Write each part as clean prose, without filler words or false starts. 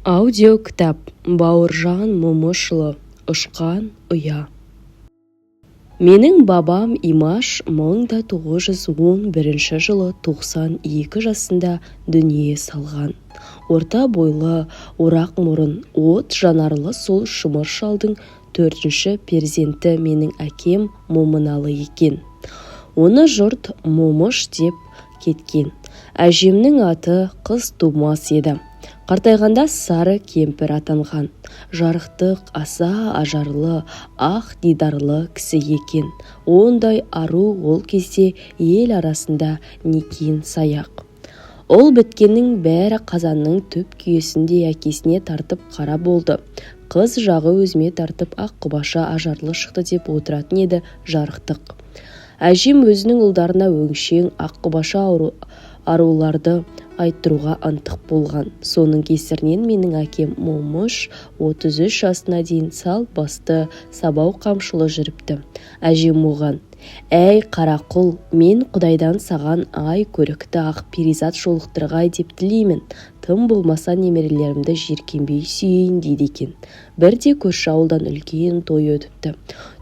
Аудиокітап. Бауыржан Момышұлы, «Ұшқан ұя». Менің бабам Имаш 1911 жылы 92 жасында дүние салған. Орта бойлы, орақ мұрын, от жанарлы сол шымыр шалдың төртінші перзенті менің әкем Момыналы екен. Оны жұрт Момыш деп кеткен. Әжемнің аты Қыз Тумас еді. Қартайғанда Сары кемпір атанған. Жарықтық аса ажарлы, ақ дидарлы кісі екен. Ондай ару ол кезде ел арасында некен саяқ. Ұл біткеннің бәрі қазанның түп күйесіндей әкесіне тартып қара болды, қыз жағы өзіме тартып ақ құбаша ажарлы шықты деп отыратын еді жарықтық. Әжем өзінің ұлдарына өңшең ақ құбаша аруларды айттыруға ынтық болған. Соның кесірінен менің әкем Момыш 33 жасына дейін сал басты, сабау қамшылы жүріпті. Әжем оған: «Әй, қарақұл, мен құдайдан саған ай көрікті ақ перизат жолықтырғай деп тілеймін. Тым болмаса немерелерімді жиіркенбей сүйейін», – дейді екен. Бірде көрші ауылдан үлкен той өтіпті.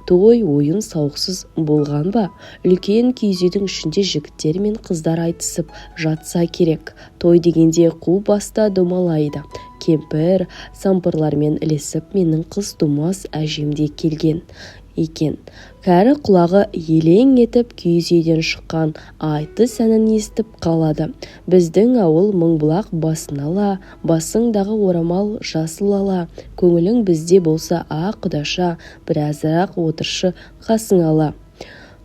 Той ойын-сауықсыз болған ба? Үлкен киіз үйдің ішінде жігіттер мен қыздар айтысып жатса керек. Той дегенде қу баста домалайды. Кемпір сампырлармен ілесіп менің Қыз Тумас әжем де келген екен. Кәрі құлағы елең етіп, киіз үйден шыққан айтыс әнін естіп қалады: «Біздің ауыл Мыңбұлақ басын ала, басыңдағы орамал жасыл ала, көңілің бізде болса, а құдаша, біразырақ отыршы қасыңа ала».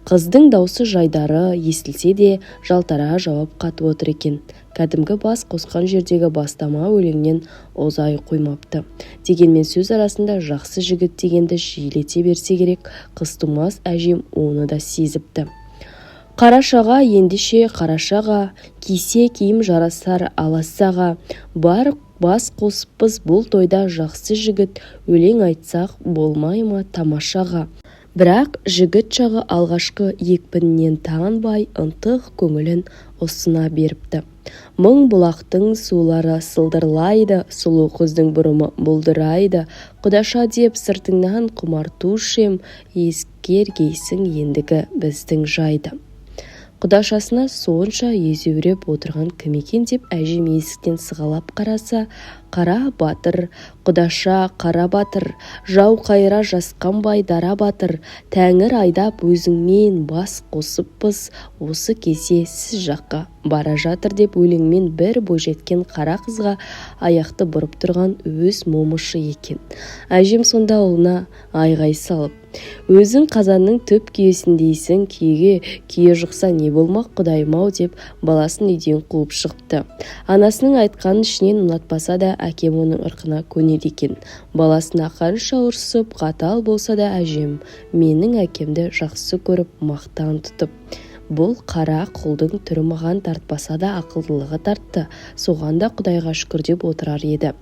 Қыздың даусы жайдары естілсе де, жалтара жауап қатып отыр екен. Кәдімгі бас қосқан жердегі бастама өлеңнен ұзай қоймапты. Дегенмен сөз арасында «жақсы жігіт» дегенді жиілете берсе керек, Қызтумас әжем оны да сезіпті. «Қарашаға, ендеше, қарашаға, кисе киім жарасар аласаға, бар бас қосыппыз бұл тойда жақсы жігіт, өлең айтсақ болмай ма тамашаға». Бірақ жігіт жағы алғашқы екпінінен танбай, ынтық көңілін ұсына беріпті: «Мың бұлақтың сулары сылдырлайды, сұлу қыздың бұрымы бұлдырайды, құдаша деп сыртыңнан құмартушы ем, ескергейсің ендігі біздің жайды». Құдашасына сонша езеуреп отырған кім екен деп әжем есіктен сығалап қараса, қара батыр, құдаша, қара батыр, жау қайыра жасқанбай дара батыр, тәңір айдап өзіңмен бас қосыппыз, осы кезде сіз жаққа бара жатыр деп өлеңмен бір бойжеткен қара қызға аяқты бұрып тұрған өз Момышы екен. Әжем сонда ұлына айғай салып: «Өзің қазанның түп күйесіндейсің, күйеге күйе жұқса не болмақ, құдайым-ау», – деп баласын үйден қуып шығыпты. Анасының айтқанын ішінен ұнатпаса да, әкем оның ырқына көнеді екен. Баласына қанша ұрсып, қатал болса да, әжем менің әкемді жақсы көріп, мақтан тұтып: «Бұл қара құлдың түрі маған тартпаса да, ақылдылығы тартты, соған да құдайға шүкір», – деп отырар еді.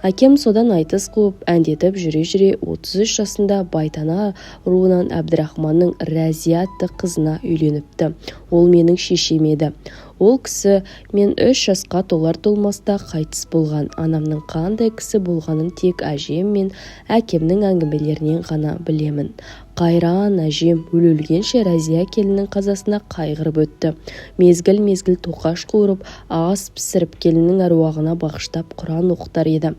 Әкем содан айтыс қуып, әндетіп жүре-жүре 33 жасында Байтана руынан Әбдірахманның Рәзия атты қызына үйленіпті. Ол менің шешем еді. Ол кісі мен 3 жасқа толар-толмаста қайтыс болған. Анамның қандай кісі болғанын тек әжем мен әкемнің әңгімелерінен ғана білемін. Қайран әжем өле-өлгенше Рәзия келіннің қазасына қайғырып өтті. Мезгіл-мезгіл тоқаш қуырып, ас пісіріп, келіннің әруағына бағыштап құран оқытар еді: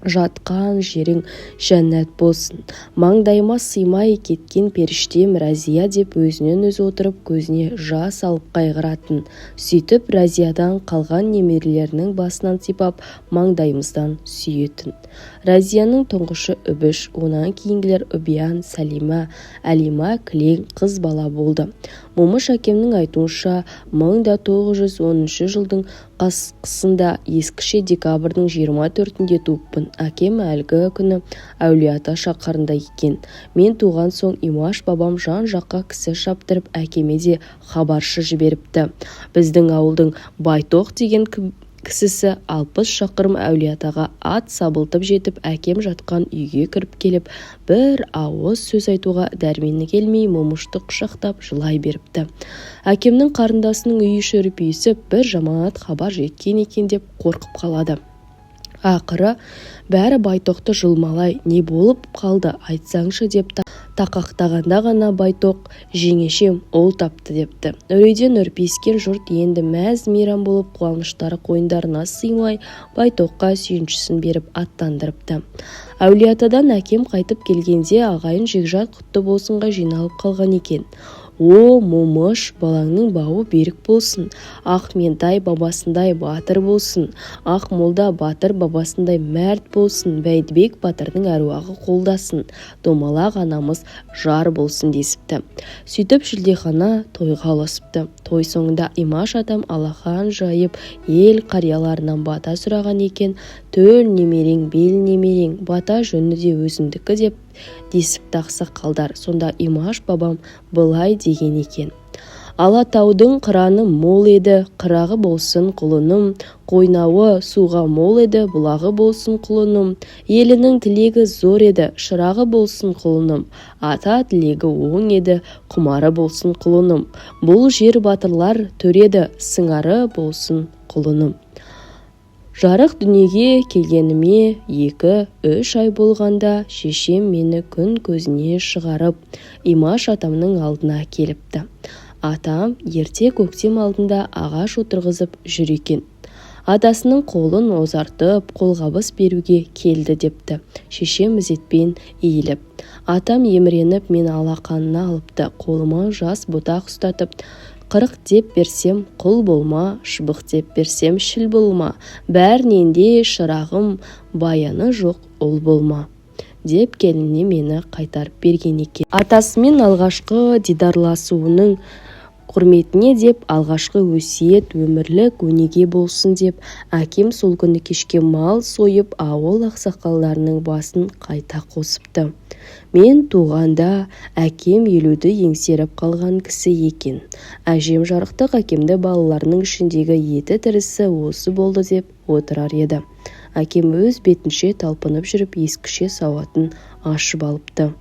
«Жатқан жерің жәннат болсын, маңдайыма сыймай кеткен періштем Рәзия», – деп өзінен өзі отырып, көзіне жас алып қайғыратын. Сөйтіп Рәзиядан қалған немерелерінің басынан сипап, маңдайымыздан сүйетін. Рәзияның тұңғышы Үбіш, онан кейінгілер Үбиян, Сәлима, Әлима кілең қыз бала болды. Момыш әкемнің айтуынша, 1910 жылдың қысында, ескіше декабрьдің 24-інде туыппын. Әкем әлгі күні Әулиеата шаһарында екен. Мен туған соң Имаш бабам жан-жаққа кісі шаптырып, әкеме де хабаршы жіберіпті. Біздің ауылдың Байтоқ деген кісісі 60 шақырым Әулиеатаға ат сабылтып жетіп, әкем жатқан үйге кіріп келіп, бір ауыз сөз айтуға дәрмені келмей, Момышты құшақтап жылай беріпті. Әкемнің қарындасының үй іші үрпиісіп, бір жаманат хабар жеткен екен деп қорқып қалады. Ақыры бәрі Байтоқты жұлмалай, не болып қалды, айтсаңшы деп тақақтағанда ғана Байтоқ: «Жеңешем ұл тапты», – депті. Үрейден үрпиіскен жұрт енді мәз-мейрам болып, қуаныштары қойындарына сыймай, Байтоққа сүйіншісін беріп аттандырыпты. Әулиеатадан әкем қайтып келгенде ағайын жекжат құтты болсынға жиналып қалған екен. «О, Момыш, балаңның бауы берік болсын! Ақментай бабасындай батыр болсын, Ақмолда батыр бабасындай мәрт болсын, Бәйдібек батырдың әруағы қолдасын, Домалақ анамыз жар болсын», – десіпті. Сөйтіп шілдехана тойға ұласыпты. Той соңында Имаш атам алақан жайып, ел қарияларынан бата сұраған екен. «Төл немерең, бел немерең, бата жөні де өзіңдікі», – деп десіпті ақсақалдар. Сонда Имаш бабам былай деген екен: «Алатаудың қыраны мол еді, қырағы болсын құлыным, қойнауы суға мол еді, бұлағы болсын құлыным, елінің тілегі зор еді, шырағы болсын құлыным, ата тілегі оң еді, құмары болсын құлыным, бұл жер батырлар төреді, сыңары болсын құлыным». Жарық дүниеге келгеніме 2-3 ай болғанда шешем мені күн көзіне шығарып, Имаш атамның алдына әкеліпті. Атам ерте көктем алдында ағаш отырғызып жүр екен. «Атасының қолын ұзартып, қолғабыс беруге келді», – депті шешем ізетпен иіліп. Атам еміреніп мені алақанына алыпты. Қолыма жас бұтақ ұстатып: «Қырық деп берсем, құл болма, шыбық деп берсем, шіл болма, бәрінен де, шырағым, баяны жоқ ұл болма», – деп келініне мені қайтарып берген екен. Атасымен алғашқы дидарласуының құрметіне деп, алғашқы өсиет өмірлік өнеге болсын деп, әкем сол күні кешке мал сойып, ауыл ақсақалдарының басын қайта қосыпты. Мен туғанда әкем 50-ді еңсеріп қалған кісі екен. Әжем жарықтық әкемді балаларының ішіндегі еті тірісі осы болды деп отырар еді. Әкем өз бетінше талпынып жүріп, ескіше сауатын ашып алыпты.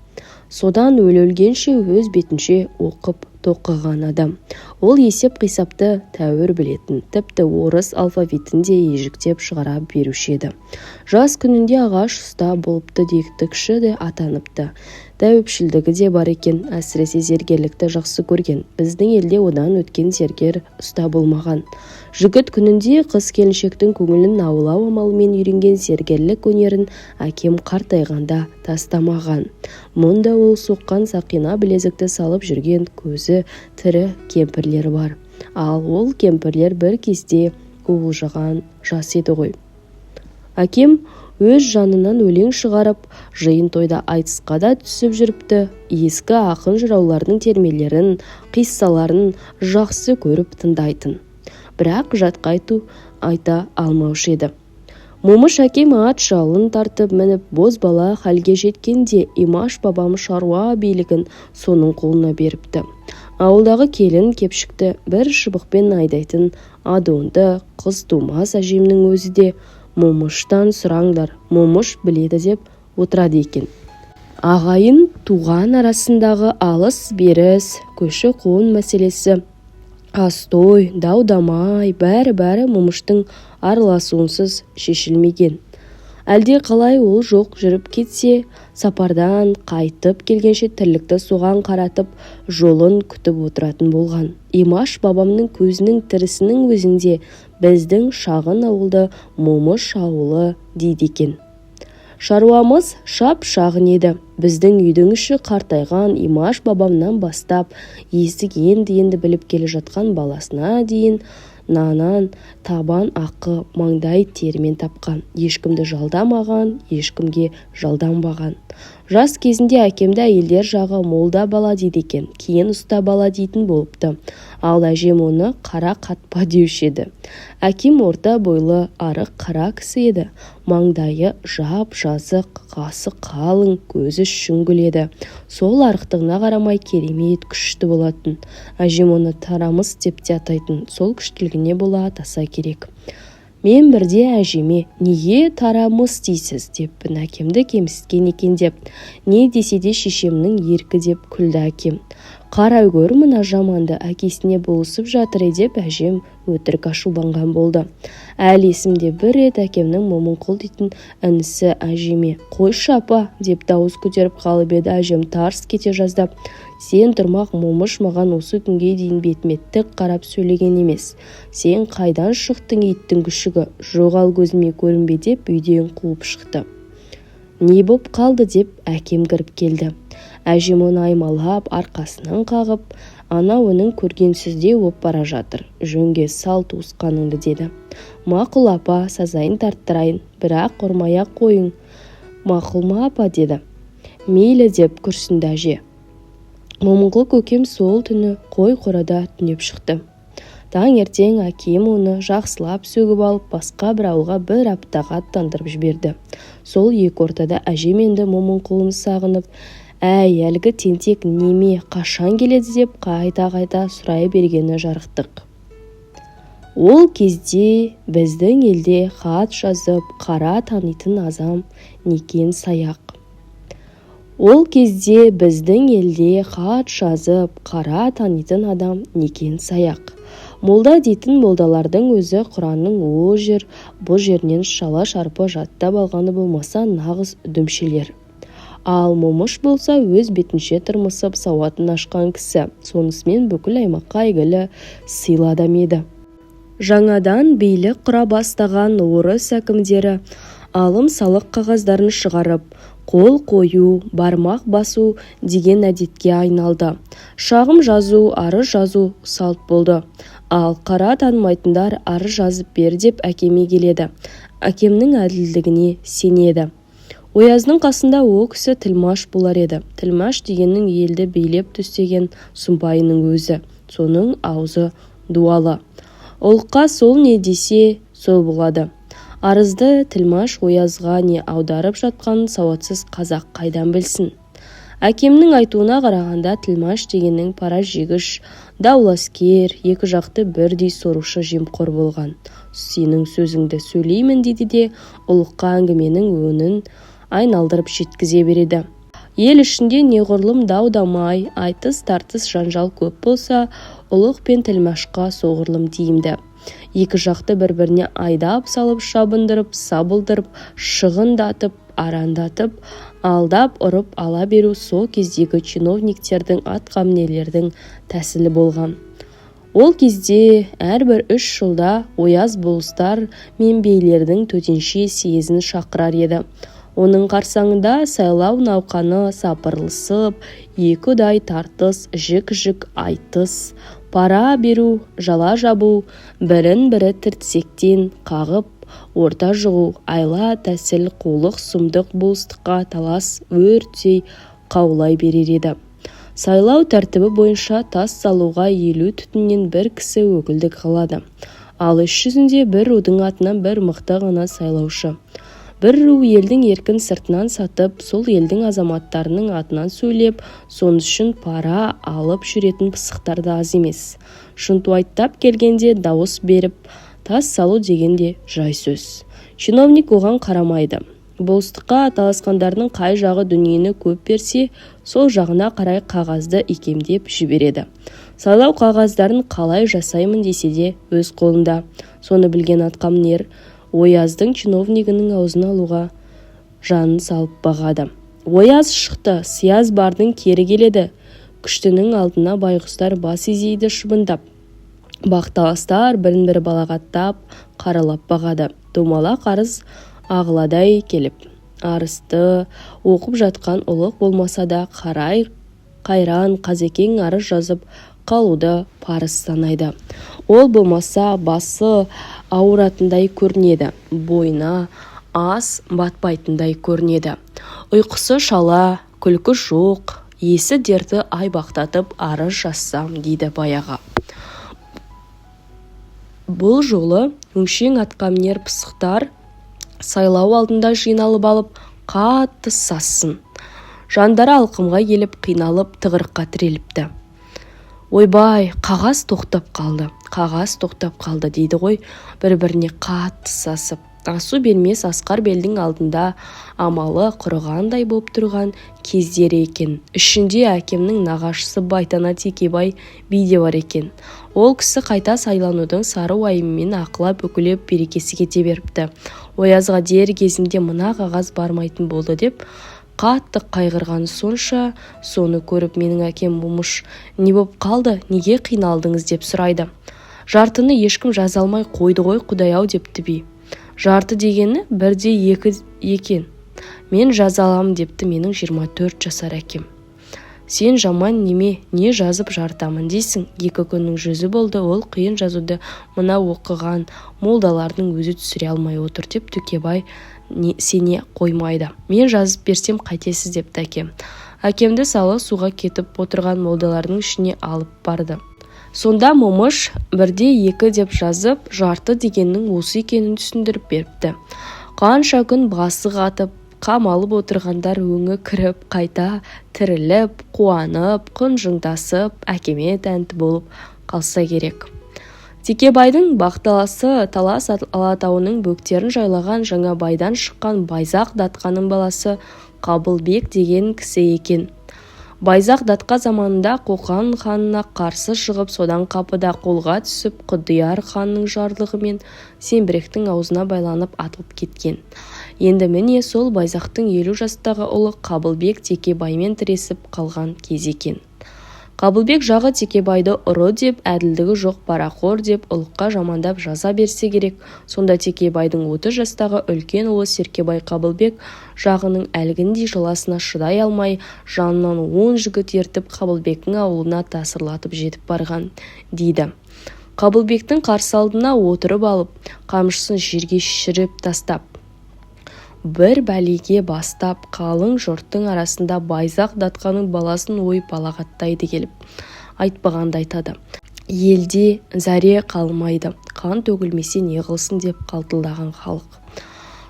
Содан өле-өлгенше өз бетінше оқып тоқыған адам. Ол есеп-қисапты тәуір білетін, тіпті орыс алфавитін де ежіктеп шығара беруші еді. Жас күнінде ағаш ұста болыпты, етікші де атаныпты. Дәуіпшілдігі де бар екен. Әсіресе зергерлікті жақсы көрген. Біздің елде одан өткен зергер ұста болмаған. Жігіт күнінде қыз-келіншектің көңілін аулау амалымен үйренген зергерлік өнерін әкем қартайғанда тастамаған. Мұнда ол соққан сақина, білезікті салып жүрген көзі тірі кемпірлер бар. Ал ол кемпірлер бір кезде уылжыған жас еді ғой. Әкем өз жанынан өлең шығарып, жиын-тойда айтысқа да түсіп жүріпті. Ескі ақын-жыраулардың термелерін, қиссаларын жақсы көріп тыңдайтын, бірақ жатқа айта алмаушы еді. Момыш әкем ат жалын тартып мініп, бозбала халге жеткенде Имаш бабам шаруа билігін соның қолына беріпті. Ауылдағы келін-кепшікті бір шыбықпен айдайтын адуынды қыз тумас әжемнің өзі де «Момыштан сұраңдар, Момыш біледі» деп отырады екен. Ағайын туған арасындағы алыс-беріс, көші-қон мәселесі, ас-той, дау-дамай, бәрі-бәрі Момыштың араласуынсыз шешілмеген. Әлде қалай ол жоқ жүріп кетсе, сапардан қайтып келгенше тірлікті соған қаратып, жолын күтіп отыратын болған. Имаш бабамның көзінің тірісінің өзінде біздің шағын ауылды Момыш ауылы дейді екен. Шаруамыз шап-шағын еді. Біздің үйдің іші қартайған Имаш бабамнан бастап, есік енді-енді біліп келе жатқан баласына дейін нанын табан ақы, маңдай терімен тапқан. Ешкімді жалдамаған, ешкімге жалданбаған. Жас кезінде әкемді әйелдер жағы молда бала дейді екен, кейін ұста бала дейтін болыпты. Ал әжем оны қара қатпа деуші еді. Әкем орта бойлы, арық, қара кісі еді. Маңдайы жап-жазық, қасы қалың, көзі шүңгіл еді. Сол арықтығына қарамай керемет күшті болатын. Әжем оны Тарамыс деп те атайтын. Сол күштілігіне бола атаса керек. Мен бірде әжеме: «Неге Тарамыс дейсіз?» – деппін, әкемді кемсіткен екен деп. «Не десе де шешемнің еркі», – деп күлді әкем. Қарай гөр мына жаманды, әкесіне болысып жатыр деп әжем өтірік ашуланған болды. Әлі есімде, бір рет әкемнің Момынқұл дейтін інісі әжеме: «Қойшы, апа», – деп дауыс көтеріп қалып еді, әжем тарс кете жаздап: «Сен тұрмақ Момыш маған осы күнге дейін бетіме тік қарап сөйлеген емес. Сен қайдан шықтың, иттің күшігі? Жоғал, көзіме көрінбе», – деп үйден қуып шықты. «Не боп қалды?» – деп әкем кіріп келді. Әжем оны аймалап, арқасынан қағып: «Анау інің көргенсіздеу боп бара жатыр, жөнге сал туысқаныңды», – деді. «Мақұл, апа, сазайын тарттырайын, бірақ ұрмай-ақ қойың, мақұл ма, апа?» – деді. «Мейлі», – деп күрсінді әже. Момынқұл көкем сол түні қой қорада түнеп шықты. Таңертең әкем оны жақсылап сөгіп алып, басқа бір ауылға бір аптаға аттандырып жіберді. Сол екі ортада әжем енді Момынқұлын сағынып: «Әй, әлгі тентек неме қашан келеді?» – деп қайта-қайта сұрай бергені жарықтық. Ол кезде біздің елде хат жазып қара танитын адам некен-саяқ. Ол кезде біздің елде хат жазып қара танитын адам некен-саяқ. Молда дейтін молдалардың өзі құранның о жер, бұ жерінен шала-шарпы жаттап алғаны болмаса, нағыз дүмшелер. Ал Момыш болса, өз бетінше тырмысып сауатын ашқан кісі. Сонысымен бүкіл аймаққа әйгілі, сыйлы адам еді. Жаңадан билік құра бастаған орыс әкімдері алым-салық қағаздарын шығарып, қол қою, бармақ басу деген әдетке айналды. Шағым жазу, арыз жазу салт болды. Ал қара танымайтындар арыз жазып бер деп әкеме келеді. Әкемнің әділдігіне сенеді. Ояздың қасында о кісі тілмаш болар еді. Тілмаш дегенің елді билеп түстеген сұмпайының өзі. Соның аузы дуалы. Ұлыққа сол не десе, сол болады. Арызды тілмаш оязға не аударып жатқанын сауатсыз қазақ қайдан білсін? Әкемнің айтуына қарағанда, тілмаш дегенің пара жегіш, дауласкер, екі жақты бірдей сорушы жемқор болған. Сенің сөзіңді сөйлеймін дейді де, ұлыққа әңгіменің өңін айналдырып жеткізе береді. Ел ішінде неғұрлым дау-дамай, айтыс-тартыс, жанжал көп болса, ұлық пен тілмашқа соғұрлым тиімді. Екі жақты бір-біріне айдап салып шабындырып, сабылдырып, шығындатып, арандатып, алдап ұрып ала беру сол кездегі чиновниктердің, атқамінерлердің тәсілі болған. Ол кезде әрбір 3 жылда ояз болыстар мен билердің төтенше съезін шақырар еді. Оның қарсаңында сайлау науқаны сапырылысып, екі ұдай тартыс, жік-жік айтыс, пара беру, жала жабу, бірін-бірі тірсектен қағып орта жығу, айла-тәсіл, қулық-сұмдық, болыстыққа талас өрттей қаулай берер еді. Сайлау тәртібі бойынша тас салуға 50 түтіннен бір кісі өкілдік қылады. Ал іс жүзінде бір рудың атынан бір мықты ғана сайлаушы. Бір ру елдің еркін сыртынан сатып, сол елдің азаматтарының атынан сөйлеп, сонысы үшін пара алып жүретін пысықтар да аз емес. Шынтуайттап келгенде, дауыс беріп тас салу деген де жай сөз. Чиновник оған қарамайды. Болыстыққа таласқандардың қай жағы дүниені көп берсе, сол жағына қарай қағазды икемдеп жібереді. Сайлау қағаздарын қалай жасаймын десе де өз қолында. Соны білген атқамінер ояздың чиновнигінің аузын алуға жанын салып бағады. Ояз шықты, сияз бардың кері келеді. Күштінің алдына байғұстар бас изейді шыбындап. Бақталастар бірін-бірі балағаттап, қаралап бағады. Домалақ арыз ағыладай келіп. Арызды оқып жатқан ұлық болмаса да, қарай қайран қазекең арыз жазып қалуды парыз санайды. Ол болмаса басы ауыратындай көрінеді, бойына ас батпайтындай көрінеді. Ұйқысы шала, күлкі жоқ, есі дерті айбақтатып арыз жазсам дейді баяғы. Бұл жолы өңшең атқамінер пысықтар сайлау алдында жиналып алып қатты сассын. Жандары алқымға келіп, қиналып, тығырыққа тіреліпті. «Ойбай, қағаз тоқтап қалды, қағаз тоқтап қалды», – дейді ғой бір-біріне қатты сасып. Асу бермес асқар белдің алдында амалы құрығандай боп тұрған кездері екен. Ішінде әкемнің нағашысы Байтана Текебай би де бар екен. Ол кісі қайта сайланудың сары уайымымен ақылап-үкілеп берекесі кете беріпті. Оязға дер кезінде мына қағаз бармайтын болды деп қатты қайғырғаны сонша, соны көріп менің әкем: "Момыш, не боп қалды, неге қиналдыңыз?" – деп сұрайды. "Жартыны ешкім жаза алмай қойды ғой, құдай-ау", – депті би. Жарты дегені бір де екі екен. "Мен жаза аламын", – депті менің 24 жасар әкем. "Сен жаман неме, не жазып жартамын дейсің? Екі күннің жүзі болды, ол қиын жазуды мына оқыған молдалардың өзі түсіре алмай отыр", – деп Төкебай сене қоймайды. "Мен жазып берсем қайтесіз?" – депті әкем. Әкемді салы суға кетіп отырған молдалардың ішіне алып барды. Сонда Момыш бірде екі деп жазып, жарты дегеннің осы екенін түсіндіріп беріпті. Қанша күн басы қатып, қамалып отырғандар өңі кіріп, қайта тіріліп, қуанып, құнжыңдасып, әкеме тәнті болып қалса керек. Текебайдың бақталасы Талас алатауының бөктерін жайлаған Жаңабайдан шыққан Байзақ датқаның баласы Қабылбек деген кісі екен. Байзақ датқа заманында Қоқан ханына қарсы шығып, содан қапыда қолға түсіп, Құдияр ханның жарлығымен зеңбіректің аузына байланып, атылып кеткен. Енді міне, сол Байзақтың 50 жастағы ұлы Қабылбек Текебаймен тіресіп қалған кез екен. Қабылбек жағы Текебайды ұры деп, әділдігі жоқ парақор деп, ұлыққа жамандап жаза берсе керек. Сонда Текебайдың 30 жастағы үлкен ұлы Серкебай Қабылбек жағының әлгіндей жыласына шыдай алмай, жанынан 10 жігіт ертіп, Қабылбектің ауылына тасырлатып жетіп барған дейді. Қабылбектің қарсы алдына отырып алып, қамшысын жерге шіріп тастап, бір бәлеге бастап, қалың жұрттың арасында Байзақ датқаның баласын ойып балағаттайды келіп. Айтпағанды айтады. Елде зәре қалмайды, қан төгілмесе не қылсын деп қалтылдаған халық.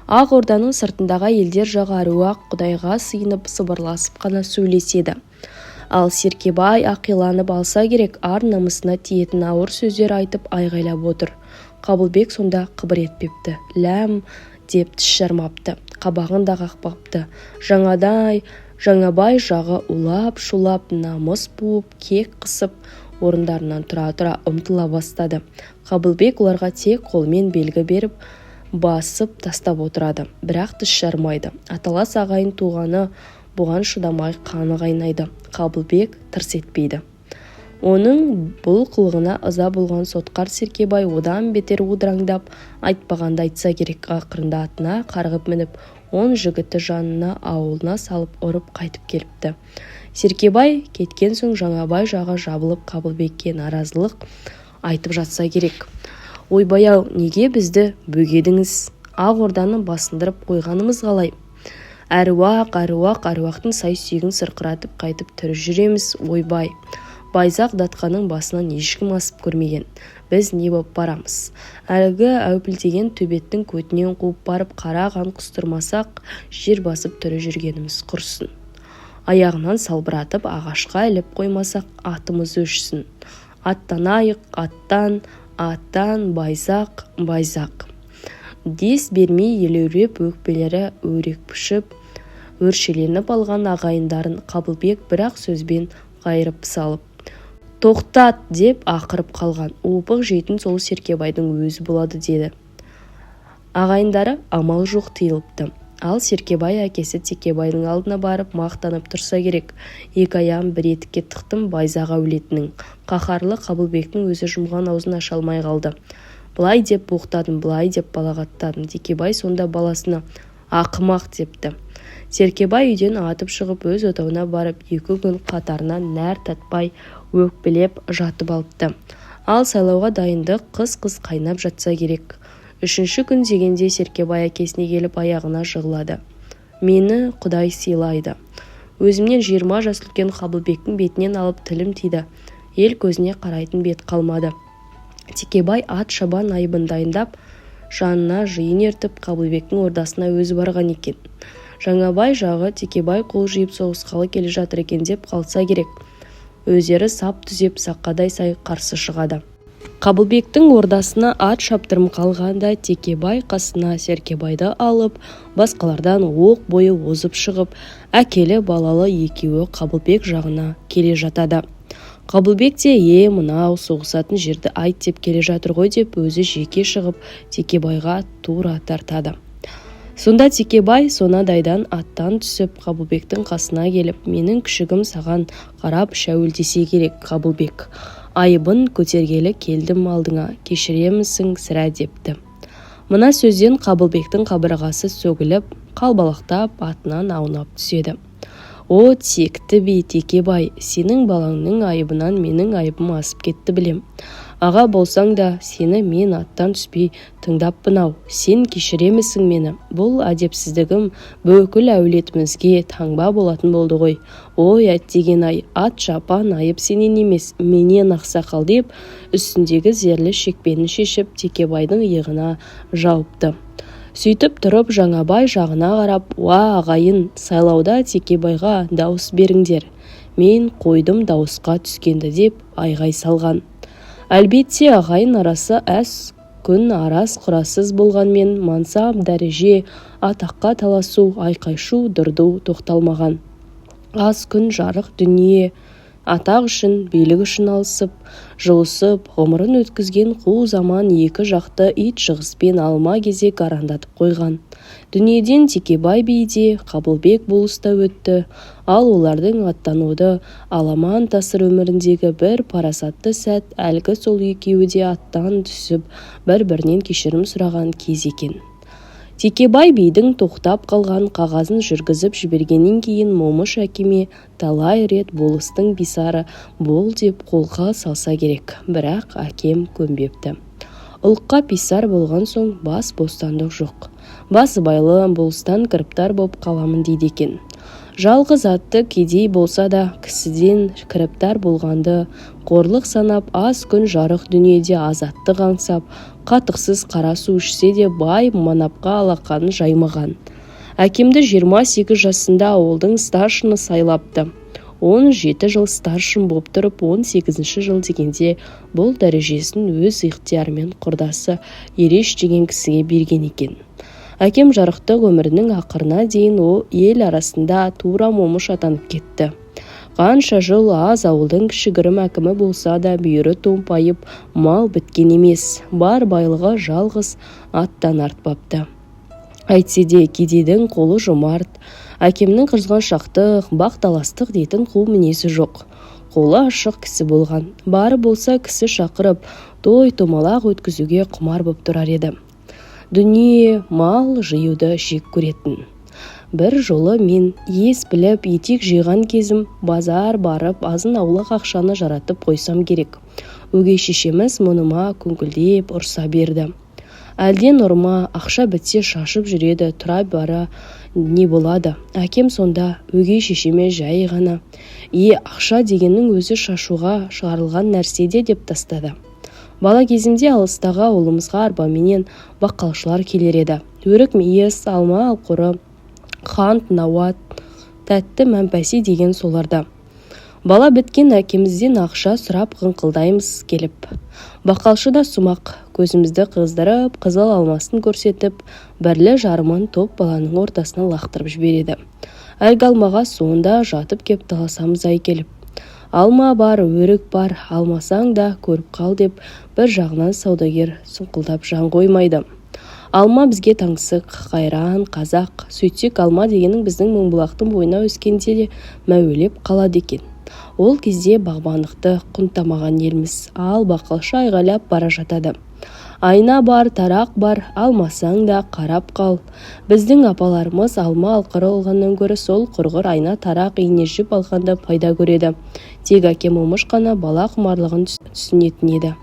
Ақ орданың сыртындағы әйелдер жағы әруақ құдайға сыйынып, сыбырласып қана сөйлеседі. Ал Серкебай ақиланып алса керек, ар намысына тиетін ауыр сөздер айтып, айғайлап отыр. Қабылбек сонда қыбыр етпепті, ләм деп тіс жармапты, қабағын да қақпапты. Жаңабай жағы улап-шулап, намыс буып, кек қысып, орындарынан тұра-тұра ұмтыла бастады. Қабылбек оларға тек қолмен белгі беріп, басып тастап отырады, бірақ тіс жармайды. Аталас ағайын туғаны бұған шыдамай қаны қайнайды. Қабылбек тырс етпейді. Оның бұл қылығына ыза болған сотқар Серкебай одан бетер одыраңдап, айтпағанды айтса керек. Ақырында атына қарғып мініп, 10 жігітті жанына ауылына салып ұрып қайтып келіпті. Серкебай кеткен соң Жаңабай жағы жабылып, Қабылбекке наразылық айтып жатса керек. "Ойбай-ау, неге бізді бөгедіңіз? Ақ орданы басындырып қойғанымыз қалай? Әруақ, әруақ, әруақтың сай-сүйегін сырқыратып қайтып тірі жүреміз? Ойбай, Байзақ датқаның басынан ешкім асып көрмеген, біз не боп барамыз? Әлгі әупілдеген төбеттің көтінен қуып барып қара қан құстырмасақ, жер басып тірі жүргеніміз құрсын. Аяғынан салбыратып ағашқа іліп қоймасақ, атымыз өшсін. Аттанайық, аттан, аттан, Байзақ, Байзақ!" Дес бермей елеуреп, өкпелері өрекпішіп, өршеленіп алған ағайындарын Қабылбек бір-ақ сөзбен қайырып салып, "Тоқтат!" деп ақырып қалған. "Опық жейтін сол Серкебайдың өзі болады", – деді. Ағайындары амал жоқ тыйылыпты. Ал Серкебай әкесі Текебайдың алдына барып мақтанып тұрса керек: "Екі аяғын бір етікке тықтым Байзақ әулетінің". Қаһарлы Қабылбектің өзі жұмған аузын аша алмай қалды. "Былай деп боқтадым, былай деп балағаттадым". Текебай сонда баласына: "Ақымақ!" – депті. Серкебай үйден атып шығып, өз отауына барып, 2 күн қатарынан нәр татпай өкпелеп жатып алыпты. Ал сайлауға дайындық қыз-қыз қайнап жатса керек. 3-ші күн дегенде Серкебай әкесіне келіп, аяғына жығылады. "Мені Құдай сыйлайды. Өзімнен 20 жас үлкен Қабылбектің бетінен алып тілім тиді. Ел көзіне қарайтын бет қалмады". Текебай ат шабан айыбын дайындап, жанына жиын ертіп, Қабылбектің ордасына өзі барған екен. Жаңабай жағы Текебай қол жиып соғысқалы келе жатыр екен деп қалса керек, өздері сап түзеп, сақадай сай қарсы шығады. Қабылбектің ордасына ат шаптырым қалғанда Текебай қасына Серкебайды алып, басқалардан оқ бойы озып шығып, әкелі-балалы екеуі Қабылбек жағына келе жатады. Қабылбек те «Е, мынау соғысатын жерді айт деп келе жатыр ғой» деп, өзі жеке шығып, Текебайға тура тартады. Сонда Текебай сонадайдан аттан түсіп, Қабылбектің қасына келіп: «Менің күшігім саған қарап шәуілдесе керек, Қабылбек. Айыбын көтергелі келдім алдыңа, кешіремісің сірә?» – депті. Мына сөзден Қабылбектің қабырғасы сөгіліп, қалбалақтап атынан аунап түседі. «О, текті би Текебай, сенің балаңның айыбынан менің айыбым асып кетті, білем. Аға болсаң да, сені мен аттан түспей тыңдаппын-ау. Сен кешіремісің мені? Бұл әдепсіздігім бүкіл әулетімізге таңба болатын болды ғой. Ой, әттеген-ай, ат шапан айып сенен емес, менен, ақсақал», – деп, үстіндегі зерлі шекпенін шешіп, Текебайдың иығына жауыпты. Сөйтіп тұрып Жаңабай жағына қарап: «Уа, ағайын, сайлауда Текебайға дауыс беріңдер, мен қойдым дауысқа түскенді», – деп айғай салған. Әлбетте, ағайын арасы әз күн араз-құразсыз болғанмен, мансап, дәреже, атаққа таласу, айқай-шу, дырду тоқталмаған. Аз күн жарық дүние атақ үшін, билік үшін алысып, жұлысып ғұмырын өткізген қу заман екі жақты ит жығыспен алма-кезек арандатып қойған. Дүниеден Текебай би де, Қабылбек болыс та өтті. Ал олардың аттануы аламан тасыр өміріндегі бір парасатты сәт әлгі сол екеуі де аттан түсіп, бір-бірінен кешірім сұраған кез екен. Текебай бидің тоқтап қалған қағазын жүргізіп жібергеннен кейін Момыш әкеме талай рет болыстың писары бол деп қолқа салса керек, бірақ әкем көнбепті. Ұлыққа писар болған соң бас бостандық жоқ, басыбайлы болыстан кіріптар боп қаламын дейді екен. Жалғыз атты кедей болса да, кісіден кіріптар болғанды қорлық санап, аз күн жарық дүниеде азаттық аңсап, қатықсыз қара су ішсе де, бай манапқа алақанын жаймаған. Әкемді 28 жасында ауылдың старшыны сайлапты. 17 жыл старшын боп тұрып, 18-ші жыл дегенде бұл дәрежесін өз ықтиярымен құрдасы Ереш деген кісіге берген екен. Әкем жарықтық өмірінің ақырына дейін ел арасында тура Момыш атанып кетті. Қанша жыл аз ауылдың кішігірім әкімі болса да, бүйірі томпайып мал біткен емес, бар байлығы жалғыз аттан артпапты. Әйтсе де, кедейдің қолы жомарт. Әкемнің қызғаншақтық, бақталастық дейтін қу мінезі жоқ, қолы ашық кісі болған. Бары болса, кісі шақырып, той-томалақ өткізуге құмар боп тұрар еді. Дүние, мал жиюды жек көретін. Бір жолы мен ес біліп, етек жиған кезім, базар барып азын-аулақ ақшаны жаратып қойсам керек, өгей шешеміз мұныма күңкілдеп ұрса берді: «Әлден ұрма, ақша бітсе шашып жүреді, тұра бара не болады?» Әкем сонда өгей шешеме жай ғана: «Е, ақша дегеннің өзі шашуға шығарылған нәрсе де», – деп тастады. Бала кезімде алыстағы ауылымызға арбаменен бақалшылар келер еді. Өрік, мейіз, алма, алқұры, қант, науат, тәтті, мәмпәси деген соларда. Бала біткен әкемізден ақша сұрап қыңқылдаймыз келіп. Бақалшы да сұмақ, көзімізді қыздырып, қызыл алмасын көрсетіп, бірлі-жарымын топ баланың ортасына лақтырып жібереді. Әлгі алмаға сонда жатып кеп таласамыз ай келіп. «Алма бар, өрік бар, алмасаң да көріп қал», – деп бір жағынан саудагер сұңқылдап жан қоймайды. Алма бізге таңсық, қайран қазақ. Сөйтсек, алма дегенің біздің Мыңбұлақтың бойына өскенде де мәуелеп қалады екен. Ол кезде бағбандықты құнттамаған елміз. Ал бақалшы айғайлап бара жатады: «Айна бар, тарақ бар, алмасаң да қарап қал». Біздің апаларымыз алма, алқыры алғаннан гөрі сол құрғыр айна, тарақ, ине жіп алғанды пайда көреді. Тек әкем Момыш қана бала құмарлығын түсінетін еді.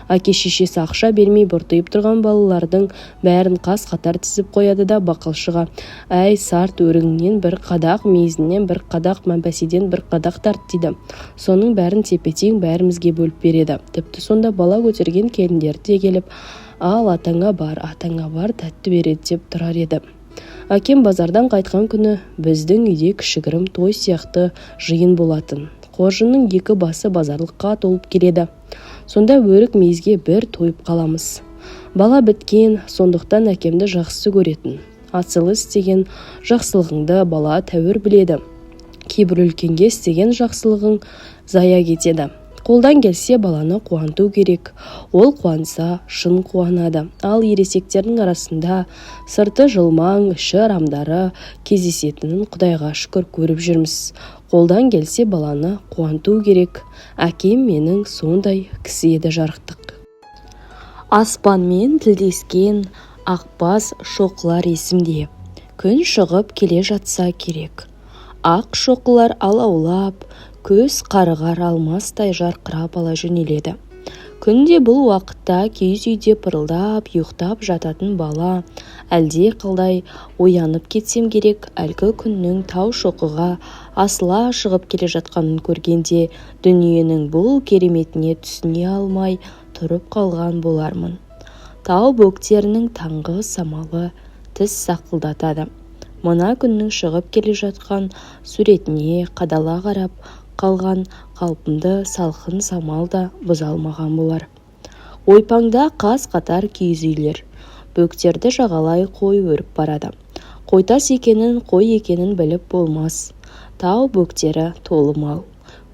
Әке-шешесі ақша бермей бұртиып тұрған балалардың бәрін қаз-қатар тізіп қояды да, бақалшыға: «Әй, сарт, өрігіңнен бір қадақ, мейізіңнен бір қадақ, мәмпәсиден бір қадақ тарт», – дейді. Соның бәрін тепе-тең бәрімізге бөліп береді. Тіпті сонда бала көтерген келіндер де келіп: «Ал, атаңа бар, атаңа бар, тәтті береді», – деп тұрар еді. Әкем базардан қайтқан күні біздің үйде кішігірім той сияқты жиын болатын. Қоржынның екі басы базарлыққа толып келеді. Сонда өрік-мейізге бір тойып қаламыз. Бала біткен, сондықтан әкемді жақсы көретін. Асылы, істеген жақсылығыңды бала тәуір біледі. Кейбір үлкенге істеген жақсылығың зая кетеді. Қолдан келсе, баланы қуанту керек. Ол қуанса, шын қуанады. Ал ересектердің арасында сырты жылмаң, іші арамдары кездесетінін, Құдайға шүкір, көріп жүрміз. Қолдан келсе, баланы қуанту керек. Әкем менің сондай кісі еді, жарықтық. Аспанмен тілдескен ақбас шоқылар есімде. Күн шығып келе жатса керек. Ақ шоқылар алаулап, көз қарығар алмастай жарқырап ала жөнеледі. Күнде бұл уақытта киіз үйде пырылдап ұйықтап жататын бала әлде қалай оянып кетсем керек, әлгі күннің тау шоқыға асыла шығып келе жатқанын көргенде дүниенің бұл кереметіне түсіне алмай тұрып қалған болармын. Тау бөктерінің таңғы самалы тіс сақылдатады. Мына күннің шығып келе жатқан суретіне қадала қарап қалған қалпымды салқын самал да бұза алмаған болар. Ойпаңда қаз-қатар киіз үйлер. Бөктерді жағалай қой өріп барады. Қойтас екенін, қой екенін біліп болмас. Тау бөктері толы мал.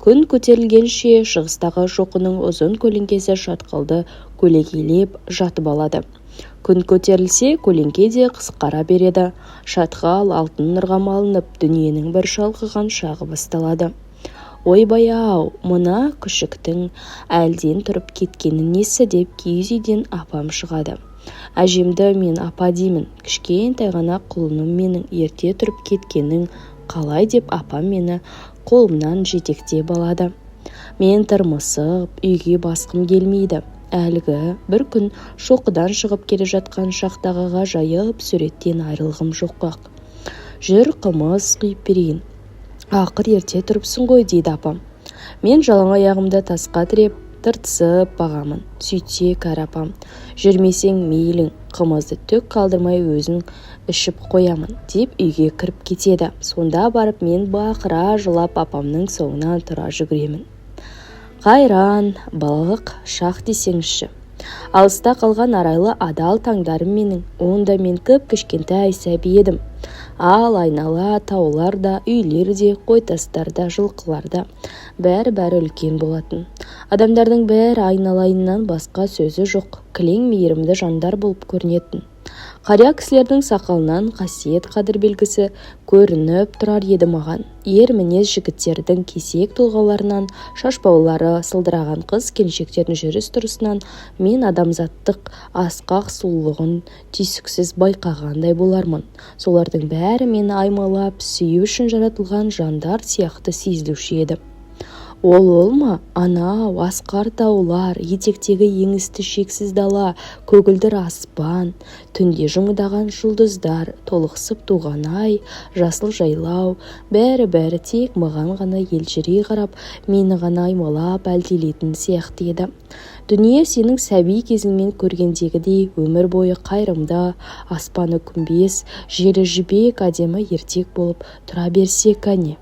Күн көтерілгенше шығыстағы шоқының ұзын көлеңкесі шатқалды көлегейлеп жатып алады. Күн көтерілсе, көлеңке де қысқара береді. Шатқал алтын нұрға малынып, дүниенің бір шалқыған шағы басталады. «Ойбай-ау, мына күшіктің әлден тұрып кеткені несі?» деп киіз үйден апам шығады. Әжемді мен апа деймін. «Кішкентай ғана құлыным менің, ерте тұрып кеткенің қалай?» деп апам мені қолымнан жетектеп алады. Мен тырмысып, үйге басқым келмейді. Әлгі бір күн шоқыдан шығып келе жатқан шақтағы ғажайып суреттен айырылғым жоқ-ақ. «Жүр, қымыз құйып берейін, ақыр ерте тұрыпсың ғой», – дейді апам. Мен жалаң аяғымды тасқа тіреп, тыртысып бағамын. Сөйтсе, кәрі апам: «Жүрмесең мейлің, қымызды түк қалдырмай өзің ішіп қоямын», – деп үйге кіріп кетеді. Сонда барып мен бақыра жылап апамның соңынан тұра жүгіремін. Қайран балалық шақ десеңізші! Алыста қалған арайлы адал таңдарым менің. Онда мен кіп-кішкентай сәби едім. Ал айнала таулар да, үйлер де, қойтастар да, жылқылар да, бәрі-бәрі үлкен болатын. Адамдардың бәрі айналайыннан басқа сөзі жоқ, кілең мейірімді жандар болып көрінетін. Қария кісілердің сақалынан қасиет, қадір белгісі көрініп тұрар еді маған. Ер мінез жігіттердің кесек тұлғаларынан, шашбаулары сылдыраған қыз-келіншектердің жүріс-тұрысынан мен адамзаттың асқақ сұлулығын түйсіксіз байқағандай болармын. Солардың бәрі мені аймалап сүю үшін жаратылған жандар сияқты сезілуші еді. Ол ол ма, анау асқар таулар, етектегі еңісті шексіз дала, көгілдір аспан, түнде жымыңдаған жұлдыздар, толықсып туған ай, жасыл жайлау, бәрі-бәрі тек маған ғана елжірей қарап, мені ғана аймалап әлдилейтін сияқты еді. Дүние сенің сәби кезіңмен көргендегідей өмір бойы қайырымды, аспаны күмбез, жері жібек әдемі ертек болып тұра берсе кәне?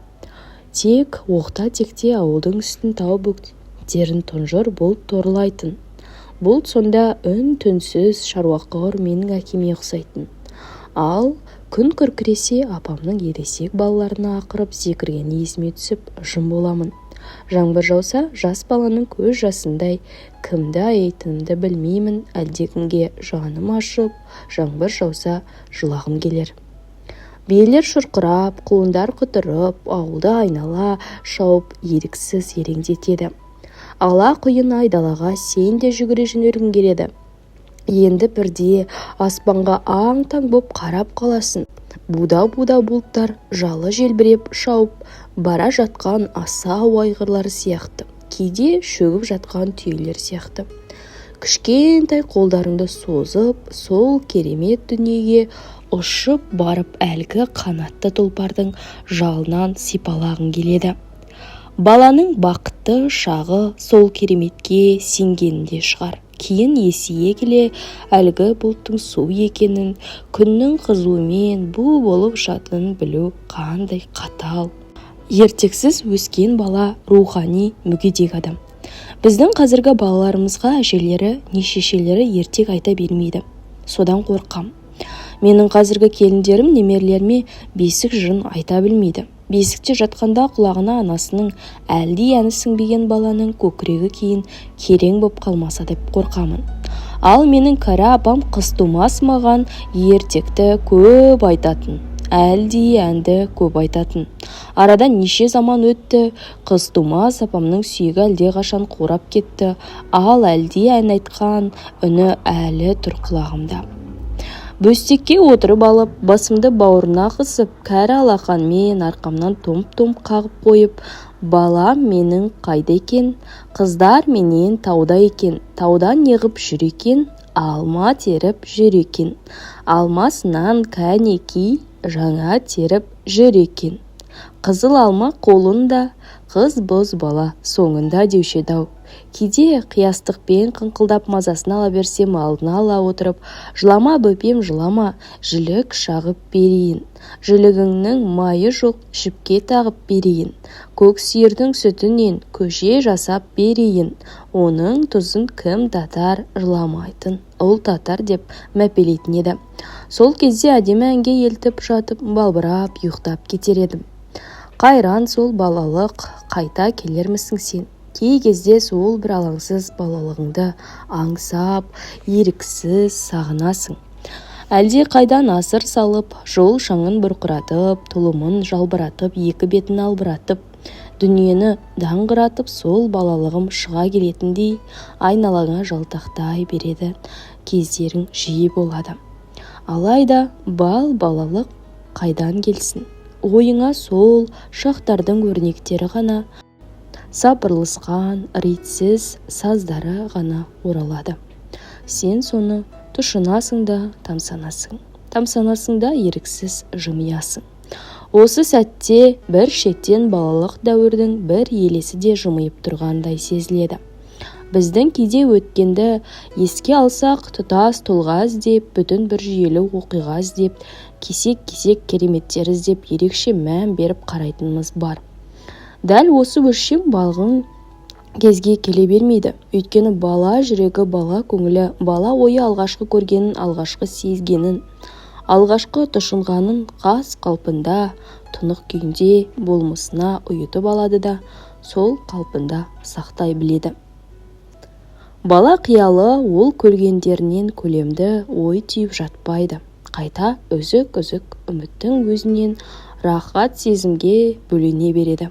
Тек оқта-текте ауылдың үстін, тау бөктерін тұнжыр бұлт торлайтын. Бұлт сонда үн-түнсіз, шаруақор менің әкеме ұқсайтын. Ал күн күркіресе, апамның ересек балаларына ақырып зекіргені есіме түсіп, жым боламын. Жаңбыр жауса, жас баланың көз жасындай кімді аяйтынымды білмеймін, әлдекімге жаным ашып, жаңбыр жауса, жылағым келер. Биелер шұрқырап, құлындар құтырып, ауылды айнала шауып, еріксіз елеңдетеді. Ала құйын айдалаға сен де жүгіре жөнелгің келеді. Енді бірде аспанға аң-таң боп қарап қаласың. Буда-буда бұлттар жалы желбіреп шауып бара жатқан асау айғырлар сияқты, кейде шөгіп жатқан түйелер сияқты. Кішкентай қолдарыңды созып, сол керемет дүниеге ұшып барып, әлгі қанатты тұлпардың жалынан сипалағың келеді. Баланың бақытты шағы сол кереметке сенгенінде шығар. Кейін есейе келе әлгі бұлттың су екенін, күннің қызуымен бу болып ұшатынын білу қандай қатал. Ертексіз өскен бала – рухани мүгедек адам. Біздің қазіргі балаларымызға әжелері не шешелері ертек айта бермейді. Содан қорқам. Менің қазіргі келіндерім немерелеріме бесік жырын айта білмейді. Бесікте жатқанда құлағына анасының әлди әні сіңбеген баланың көкірегі кейін керең боп қалмаса деп қорқамын. Ал менің кәрі апам Қызтумас маған ертекті көп айтатын, әлди әнді көп айтатын. Арадан неше заман өтті, Қызтумас апамның сүйегі әлдеқашан қурап кетті, ал әлди ән айтқан үні әлі тұр құлағымда. Бөстекке отырып алып, басымды бауырына қысып, кәрі алақанымен арқамнан томп-томп қағып қойып, «Балам менің қайда екен? Қыздар менен тауда екен. Таудан неғып жүр екен? Алма теріп жүр екен. Алмасынан кәнеки, жаңа теріп жүр екен. Қызыл алма қолында, қыз бозбала соңында», – деуші еді-ау. Кейде қиястықпен қыңқылдап мазасын ала берсем, алдына ала отырып, «Жылама, бөпем, жылама, жілік шағып берейін. Жілігіңнің майы жоқ, жіпке тағып берейін. Көк сиырдың сүтінен көже жасап берейін. Оның тұзын кім татар, жыламайтын ұл татар», – деп мәпелейтін еді. Сол кезде әдемі әнге елтіп жатып, балбырап ұйықтап кетер едім. Қайран сол балалық, қайта келермісің сен? Кей кезде сол бір алаңсыз балалығыңды аңсап, еріксіз сағынасың. Әлде қайдан асыр салып, жол шаңын бұрқыратып, тұлымын жалбыратып, екі бетін албыратып, дүниені даңғыратып сол балалығым шыға келетіндей айналаңа жалтақтай береді кездерің жиі болады. Алайда бал балалық қайдан келсін? Ойыңа сол шақтардың өрнектері ғана, сапырылысқан ретсіз саздары ғана оралады. Сен соны тұшынасың да тамсанасың, тамсанасың да еріксіз жымиясың. Осы сәтте бір шеттен балалық дәуірдің бір елесі де жымиып тұрғандай сезіледі. Біздің кейде өткенді еске алсақ, тұтас тұлға іздеп, бүтін бір жүйелі оқиға іздеп, кесек-кесек кереметтер іздеп, ерекше мән беріп қарайтынымыз бар. Дәл осы өлшем балғын кезге келе бермейді. Өйткені бала жүрегі, бала көңілі, бала ойы алғашқы көргенін, алғашқы сезгенін, алғашқы тұшынғанын қаз қалпында, тұнық күйінде болмысына ұйытып алады да, сол қалпында сақтай біледі. Бала қиялы ол көргендерінен көлемді ой түйіп жатпайды, қайта үзік-үзік үміттің өзінен рахат сезімге бөлене береді.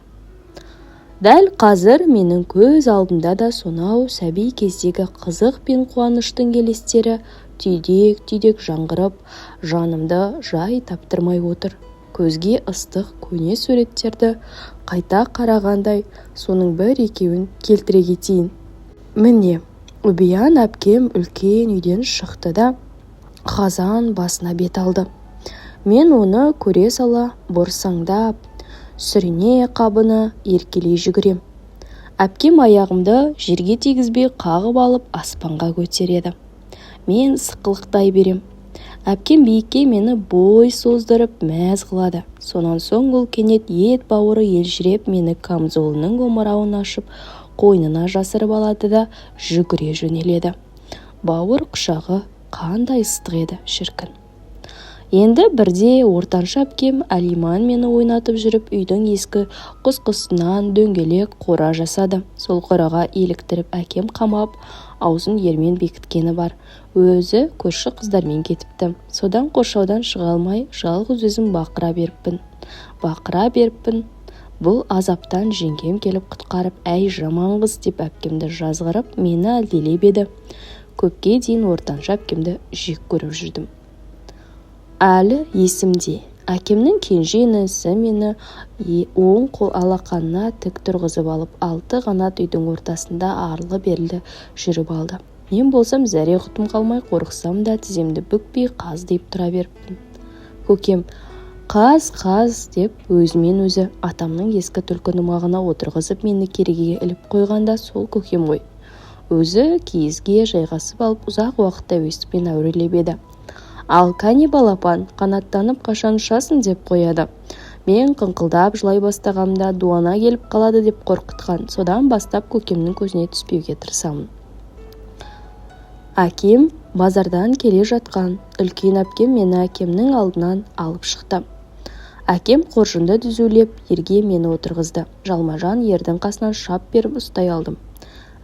Дәл қазір менің көз алдымда да сонау сәби кездегі қызық пен қуаныштың елестері түйдек-түйдек жаңғырып, жанымды жай таптырмай отыр. Көзге ыстық көне суреттерді қайта қарағандай, соның бір-екеуін келтіре кетейін. Міне, Үбиян әпкем үлкен үйден шықты да, қазан басына бет алды. Мен оны көре сала борсаңдап, сүріне қабына еркелей жүгірем. Әпкем аяғымды жерге тигізбей қағып алып, аспанға көтереді. Мен сықылықтай берем. Әпкем биікке мені бой создырып мәз қылады. Сонан соң ол кенет ет бауыры елжіреп, мені камзолының омырауын ашып, қойнына жасырып алады да, жүгіре жөнеледі. Бауыр құшағы қандай ыстық еді, шіркін! Енді бірде ортаншы әпкем Әлиман мені ойнатып жүріп, үйдің ескі құсқысынан дөңгелек қора жасады. Сол қораға еліктіріп әкем қамап, аузын ермен бекіткені бар. Өзі көрші қыздармен кетіпті. Содан қоршаудан шыға алмай, жалғыз өзім бақыра беріппін, бақыра беріппін. Бұл азаптан жеңгем келіп құтқарып, «Әй, жаман қыз», – деп әпкемді жазғырып, мені әлдилеп еді. Көпке дейін ортаншы әпкемді жек көріп жүрдім. Әлі есімде, әкемнің кенже інісі мені оң қол алақанына тік тұрғызып алып, алты қанат үйдің ортасында арлы-берлі жүріп алды. Мен болсам зәре-құтым қалмай, қорықсам да, тіземді бүкпей қаздиып тұра беріппін. Көкем «Қаз, қаз» деп өзімен өзі атамның ескі түлкі тымағына отырғызып, мені керегеге іліп қойған да сол көкем ғой. Өзі киізге жайғасып алып, ұзақ уақыт әуестікпен әурелеп еді. «Ал кәне, балапан, қанаттанып қашан ұшасың?» – деп қояды. Мен қыңқылдап жылай бастағанымда дуана келіп қалады деп қорқытқан. Содан бастап көкемнің көзіне түспеуге тырысамын. Әкем базардан келе жатқан. Үлкен әпкем мені әкемнің алдынан алып шықты. Әкем қоржынды түзулеп, ерге мені отырғызды. Жалма-жан ердің қасынан шап беріп ұстай алдым.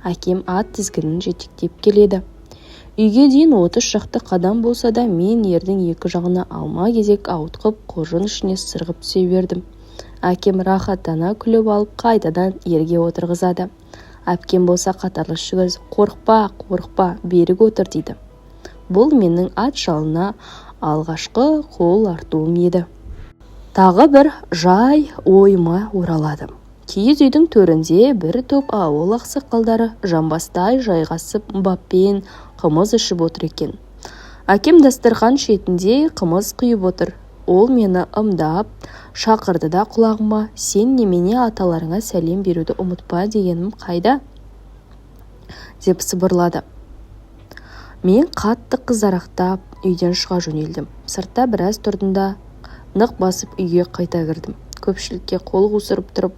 Әкем ат тізгінін жетектеп келеді. Үйге дейін 30 шақты қадам болса да, мен ердің екі жағына алма-кезек ауытқып, қоржын ішіне сырғып түсе бердім. Әкем рахаттана күліп алып, қайтадан ерге отырғызады. Әпкем болса қатарлас жүгірісіп, «Қорықпа, қорықпа, берік отыр», – дейді. Бұл менің ат жалына алғашқы қол артуым еді. Тағы бір жай ойыма оралады. Киіз үйдің төрінде бір топ ауыл ақсақалдары жамбастай жайғасып, баппен қымыз ішіп отыр екен. Әкем дастарқан шетінде қымыз құйып отыр. Ол мені ымдап шақырды да, құлағыма: «Сен немене, аталарыңа сәлем беруді ұмытпа дегенім қайда?» – деп сыбырлады. Мен қатты қызарақтап, үйден шыға жөнелдім. Сыртта біраз тұрдым да, нық басып үйге қайта кірдім. Көпшілікке қол қусырып тұрып,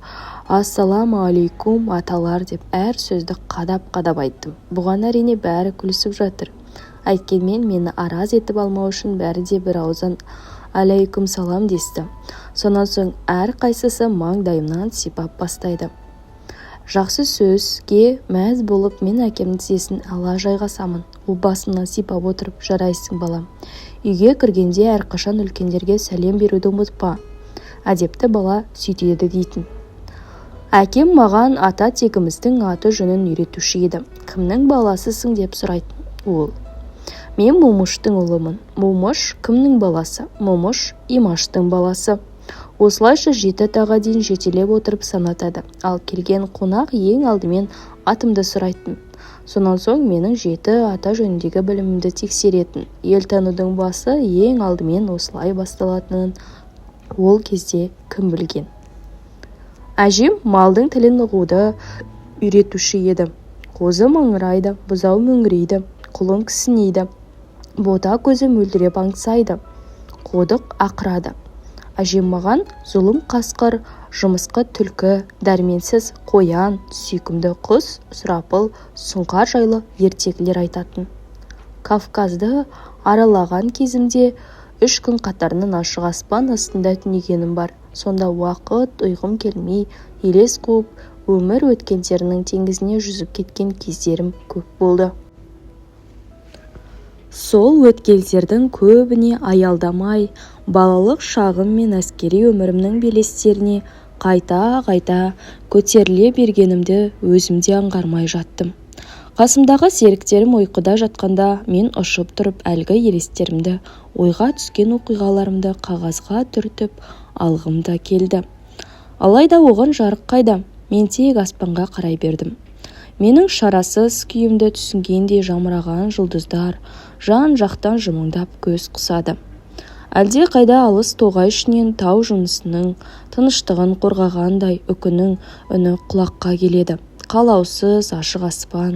«Ассалаумағалейкум, аталар!» деп әр сөзді қадап-қадап айттым. Бұған, әрине, бәрі күлісіп жатыр. Әйткенмен мені араз етіп алмау үшін бәрі де бір ауыздан «Әлейкумсалам» десті. Сонан соң әрқайсысы маңдайымнан сипап бастайды. Жақсы сөзге мәз болып, мен әкемнің тізесін ала жайғасамын. Ол басымнан сипап отырып: «Жарайсың, балам. Үйге кіргенде әрқашан үлкендерге сәлем беруді ұмытпа. Әдепті бала сөйтеді», – дейтін. Әкем маған ата тегіміздің аты-жөнін үйретуші еді. «Кімнің баласысың?» – деп сұрайтын ол. «Мен Момыштың ұлымын». «Момыш кімнің баласы?» «Момыш Имаштың баласы». Осылайша жеті атаға дейін жетелеп отырып санатады. Ал келген қонақ ең алдымен атымды сұрайтын. Сонан соң менің жеті ата жөніндегі білімімді тексеретін. Ел танудың басы ең алдымен осылай басталатынын ол кезде кім білген? Әжем малдың тілін ұғуды үйретуші еді. Қозы маңырайды, бұзау мөңірейді, құлын кісінейді, бота көзі мөлдіреп аңсайды, қодық ақырады. Әжем маған зұлым қасқыр, жымысқы түлкі, дәрменсіз қоян, сүйкімді құс, сұрапыл сұңқар жайлы ертегілер айтатын. Кавказды аралаған кезімде 3 күн қатарынан ашық аспан астында түнегенім бар. Сонда уақыт ұйғым келмей, елес қуып, өмір өткелдерінің теңізіне жүзіп кеткен кездерім көп болды. Сол өткелдердің көбіне аялдамай, балалық шағым мен әскери өмірімнің белестеріне қайта-қайта көтеріле бергенімді өзім де аңғармай жаттым. Қасымдағы серіктерім ұйқыда жатқанда, мен ұшып тұрып, әлгі елестерімді, ойға түскен оқиғаларымды қағазға түртіп алғым да келді. Алайда оған жарық қайда? Мен тек аспанға қарай бердім. Менің шарасыз күйімді түсінгендей, жамыраған жұлдыздар жан-жақтан жымыңдап көз қысады. Әлдеқайда алыс тоғай ішінен тау жынысының тыныштығын қорғағандай үкінің үні құлаққа келеді. Қалаусыз ашық аспан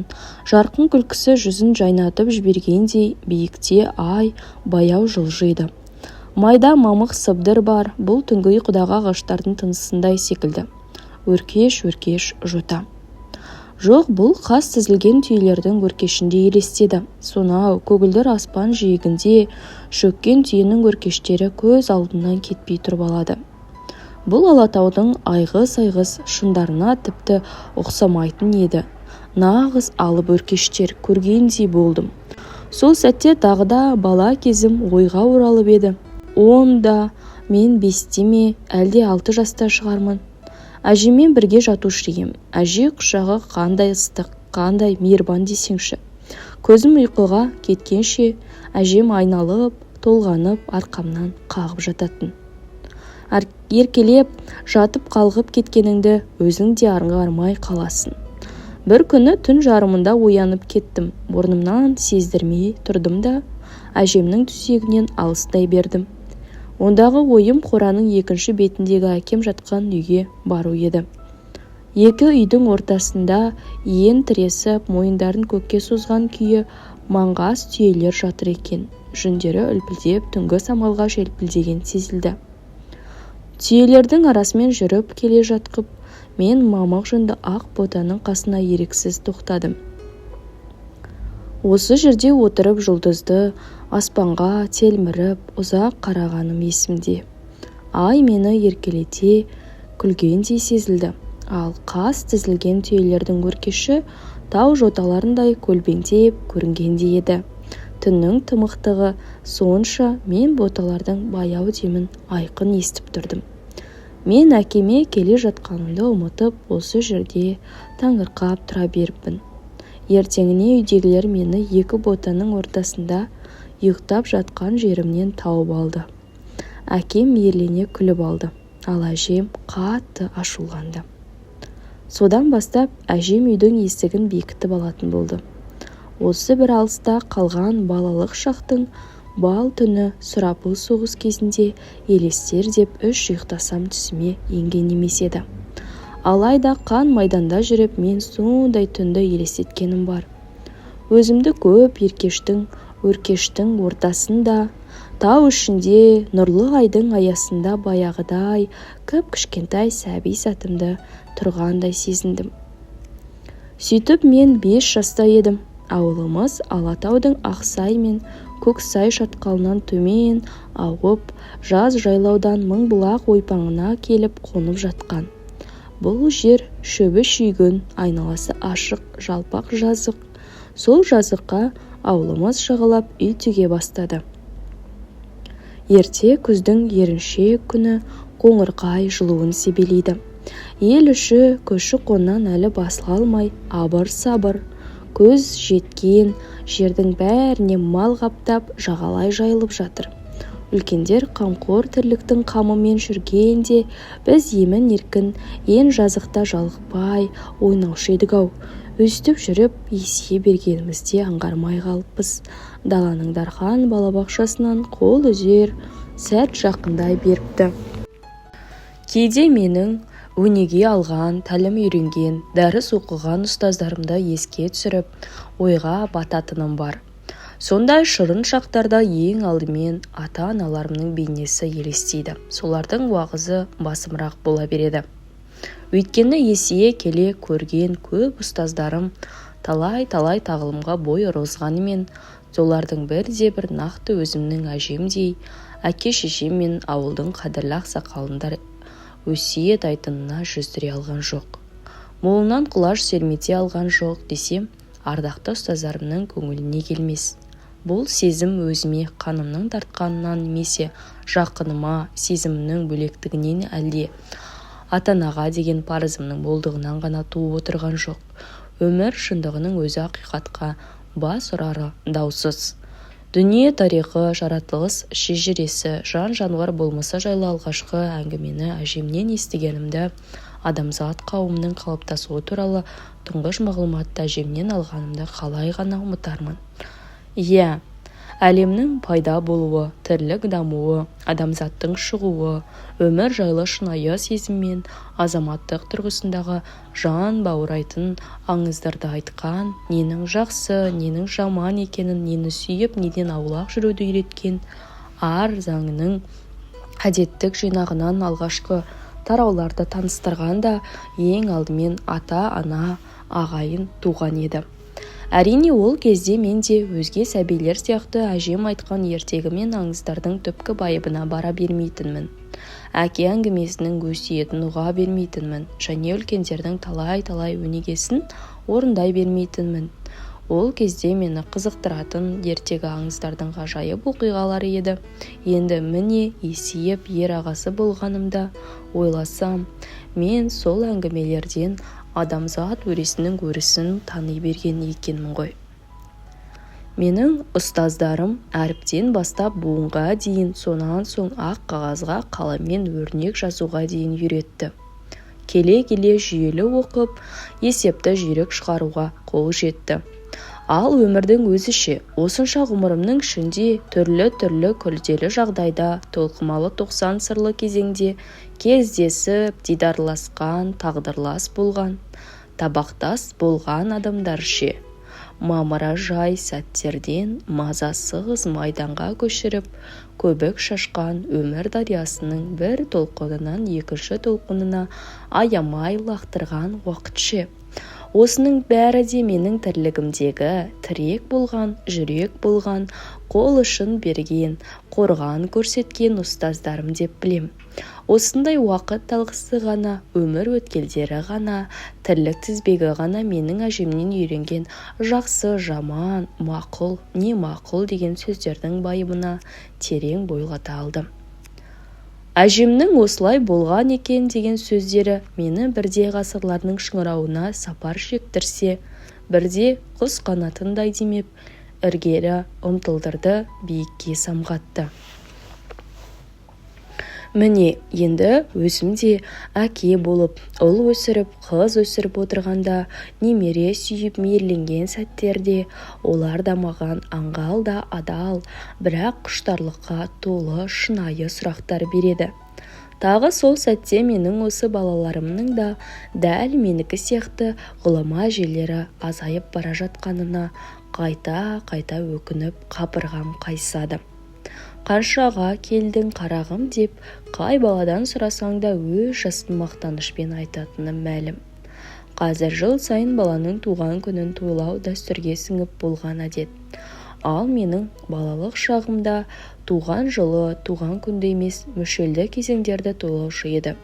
жарқын күлкісі жүзін жайнатып жібергендей, биікте ай баяу жылжиды. Майда мамық сыбдыр бар. Бұл түнгі ұйқыдағы ағаштардың тынысындай секілді. Өркеш-өркеш жота. Жоқ, бұл қаз тізілген түйелердің өркешіндей елестеді. Сонау көгілдір аспан жиегінде шөккен түйенің өркештері көз алдымнан кетпей тұрып алады. Бұл Алатаудың айғыз-айғыз шыңдарына тіпті ұқсамайтын еді. Нағыз алып өркештер көргендей болдым. Сол сәтте тағы да бала кезім ойға оралып еді, онда мен 5-те ме, әлде 6 жаста шығармын. Әжеммен бірге жатушы ем. Әже құшағы қандай ыстық, қандай мейірбан десеңші! Көзім ұйқыға кеткенше әжем айналып толғанып арқамнан қағып жататын. Еркелеп жатып қалғып кеткеніңді өзің де аңғармай қаласың. Бір күні түн жарымында оянып кеттім. Орнымнан сездірмей тұрдым да, әжемнің төсегінен алыстай бердім. Ондағы ойым қораның екінші бетіндегі әкем жатқан үйге бару еді. Екі үйдің ортасында иен тіресіп, мойындарын көкке созған күйі маңғаз түйелер жатыр екен. Жүндері үлпілдеп, түнгі самалға желпілдеген сезілді. Түйелердің арасымен жүріп келе жатып, мен мамық жүнді ақ ботаның қасына еріксіз тоқтадым. Осы жерде отырып жұлдызды аспанға телміріп ұзақ қарағаным есімде. Ай мені еркелете күлгендей сезілді. Ал қаз тізілген түйелердің өркеші тау жоталарындай көлбеңдеп көрінгендей еді. Түннің тымықтығы сонша, мен боталардың баяу демін айқын естіп тұрдым. Мен әкеме келе жатқанымды ұмытып, осы жерде таңырқап тұра беріппін. Ертеңіне үйдегілер мені екі ботаның ортасында ұйықтап жатқан жерімнен тауып алды. Әкем мейірлене күліп алды, ал әжем қатты ашуланды. Содан бастап әжем үйдің есігін бекітіп алатын болды. Осы бір алыста қалған балалық шақтың бал түні сұрапыл соғыс кезінде елестер деп үш ұйықтасам түсіме енген емес еді. Алайда қан майданда жүріп мен сондай түнді елестеткенім бар. Өзімді көп өркештің ортасында, тау ішінде, нұрлы айдың аясында баяғыдай кіп-кішкентай сәби сәтімді тұрғандай сезіндім. Сөйтіп мен 5 жаста едім. Ауылымыз Алатаудың Ақсай мен Көксай шатқалынан төмен ауып, жаз жайлаудан Мыңбұлақ ойпаңына келіп қонып жатқан. Бұл жер шөбі шүйгін, айналасы ашық, жалпақ жазық. Сол жазыққа ауылымыз жағалап үй тіге бастады. Ерте күздің еріншек күні қоңырқай жылуын себелейді. Ел іші көші-қоннан әлі басыла алмай абыр-сабыр, көз жеткен жердің бәріне мал қаптап жағалай жайылып жатыр. Үлкендер қамқор тірліктің қамымен жүргенде біз емін-еркін ен жазықта жалықпай ойнаушы едік-ау. Өстіп жүріп есейе бергенімізде аңғармай қалыппыз. Даланың дархан балабақшасынан қол үзер сәт жақындай беріпті. Кейде менің өнеге алған, тәлім үйренген, дәріс оқыған ұстаздарымды еске түсіріп, ойға бататыным бар. Сондай шырын шақтарда ең алдымен ата-аналарымның бейнесі елестейді. Солардың уағызы басымырақ бола береді. Өйткені есейе келе көрген көп ұстаздарым талай-талай тағылымға бой ұрғызғанымен, солардың бірде-бір нақты өзімнің әжемдей, әке-шешем мен ауылдың қадірлі ақсақалындай өсиет айтынына жүздіре алған жоқ. Молынан құлаш сермете алған жоқ десем, ардақты ұстаздарымның көңіліне келмес. Бұл сезім өзіме қанымның тартқанынан немесе жақыныма сезімімнің бөлектігінен, әлде ата-анаға деген парызымның молдығынан ғана туып отырған жоқ. Өмір шындығының өзі ақиқатқа бас ұрары даусыз. Дүние тарихы, жаратылыс шежіресі, жан-жануар болмысы жайлы алғашқы әңгімені әжемнен естігенімді, адамзат қауымының қалыптасуы туралы тұңғыш мағлұматты әжемнен алғанымды қалай ғана ұмытармын. Иә, әлемнің пайда болуы, тірлік дамуы, адамзаттың шығуы, өмір жайлы шынайы сезіммен азаматтық тұрғысындағы жан баурайтын аңыздарды айтқан, ненің жақсы, ненің жаман екенін, нені сүйіп, неден аулақ жүруді үйреткен ар заңының әдеттік жинағынан алғашқы тарауларды таныстырған да ең алдымен ата-ана, ағайын, туған еді. Әрине, ол кезде мен де өзге сәбилер сияқты әжем айтқан ертегі мен аңыздардың түпкі байыбына бара бермейтінмін. Әке әңгімесінің өсиетін ұға бермейтінмін және үлкендердің талай-талай өнегесін орындай бермейтінмін. Ол кезде мені қызықтыратын ертегі аңыздардың ғажайып оқиғалары еді. Енді міне есейіп ер ағасы болғанымда ойласам, мен сол әңгімелерден адамзат өресінің өрісін тани берген екенмін ғой. Менің ұстаздарым әріптен бастап буынға дейін, сонан соң ақ қағазға қаламмен өрнек жазуға дейін үйретті. Келе-келе жүйелі оқып, есепті жүйрік шығаруға қол жетті. Ал өмірдің өзі ше, осынша ғұмырымның ішінде түрлі-түрлі күрделі жағдайда, толқымалы 90 сырлы кезеңде кездесіп, дидарласқан, тағдырлас болған, табақтас болған адамдар ше, мамыражай сәттерден мазасыз майданға көшіріп, Көбік шашқан өмір дариясының бір толқынынан екінші толқынына аямай лақтырған уақыт ше? Осының бәрі де менің тірлігімдегі тірек болған, жүрек болған, қол ұшын берген, қорған көрсеткен ұстаздарым деп білем. Осындай уақыт талғысы ғана, өмір өткелдері ғана, тірлік тізбегі ғана менің әжемнен үйренген жақсы, жаман, мақұл, не мақұл деген сөздердің байыбына терең бойлата алды. Әжемнің осылай болған екен деген сөздері мені бірде ғасырлардың шыңырауына сапар шектірсе, бірде құс қанатындай демеп, ілгері ұмтылдырды, биікке самғатты. Міне, енді өзім де әке болып, ұл өсіріп, қыз өсіріп отырғанда, немере сүйіп мейірленген сәттерде олар да маған аңғал да адал, бірақ құштарлыққа толы шынайы сұрақтар береді. Тағы сол сәтте менің осы балаларымның да дәл менікі сияқты ғұлама әжелері азайып бара жатқанына қайта-қайта өкініп, қабырғам қайысады. Қаншаға келдің, қарағым деп қай баладан сұрасаң да өз жасын мақтанышпен айтатыны мәлім. Қазір жыл сайын баланың туған күнін тойлау дәстүрге сіңіп болған әдет. Ал менің балалық шағымда туған жылы, туған күнді емес, мүшелді кезеңдерді тойлаушы еді.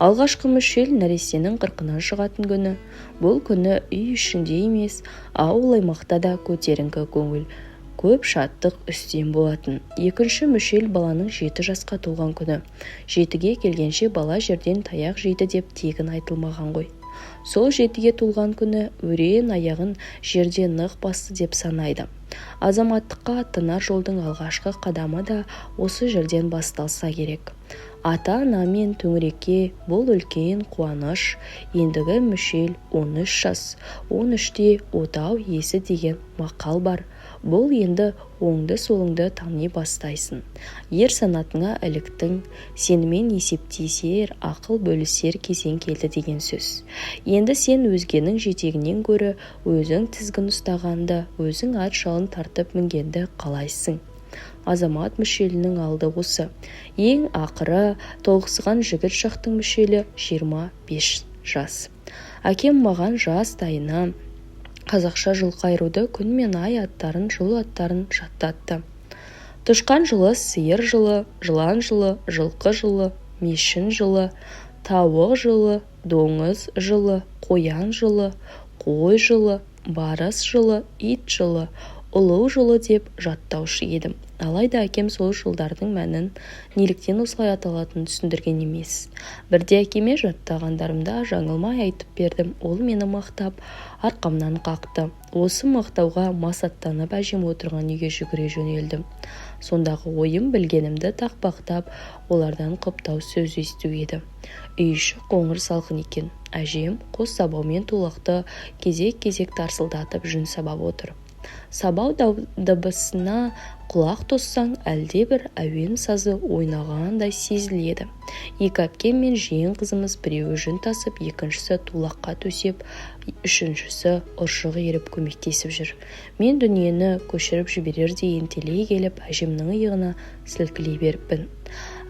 Алғашқы мүшел нәрестенің қырқынан шығатын күні. Бұл күні үй ішінде емес, ауыл-аймақта да көтеріңкі көңіл, көп шаттық үстем болатын. Екінші мүшел баланың 7 жасқа толған күні. Жетіге келгенше бала жерден таяқ жейді деп тегін айтылмаған ғой. Сол жетіге толған күні өрен аяғын жерде нық басты деп санайды. Азаматтыққа аттанар жолдың алғашқы қадамы да осы жерден басталса керек. Ата-ана мен төңірекке бұл үлкен қуаныш. Ендігі мүшел 13 жас. 13-те отау иесі деген мақал бар. Бұл енді оңды-солыңды тани бастайсың, ер санатыңа іліктің, сенімен есептесер, ақыл бөлісер кезең келді деген сөз. Енді сен өзгенің жетегінен гөрі өзің тізгін ұстағанды, өзің ат жалын тартып мінгенді қалайсың. Азамат мүшелінің алды осы. Ең ақыры толықсыған жігіт шақтың мүшелі 25 жас. Әкем маған жастайынан қазақша жыл қайыруды, күн мен ай аттарын, жыл аттарын жаттатты. Тышқан жылы, сиыр жылы, жылан жылы, жылқы жылы, мешін жылы, тауық жылы, доңыз жылы, қоян жылы, қой жылы, барыс жылы, ит жылы, ұлу жылы деп жаттаушы едім. Алайда әкем сол жылдардың мәнін, неліктен осылай аталатынын түсіндірген емес. Бірде әкеме жаттағандарымды жаңылмай айтып бердім. Ол мені мақтап, арқамнан қақты. Осы мақтауға масаттанып, әжем отырған үйге жүгіре жөнелдім. Сондағы ойым білгенімді тақпақтап, олардан құптау сөз есту еді. Үй іші қоңыр салқын екен. Әжем қос сабаумен тулақты кезек-кезек тарсылдатып жүн сабап отыр. Сабау дыбысына құлақ тоссаң, әлдебір әуен сазы ойнағандай сезіледі. Екі әпкем мен жиен қызымыз біреуі жүн тасып, екіншісі тулаққа төсеп, үшіншісі ұршық иіріп көмектесіп жүр. Мен дүниені көшіріп жіберердей ентелей келіп, әжемнің иығына сілкілей беріппін.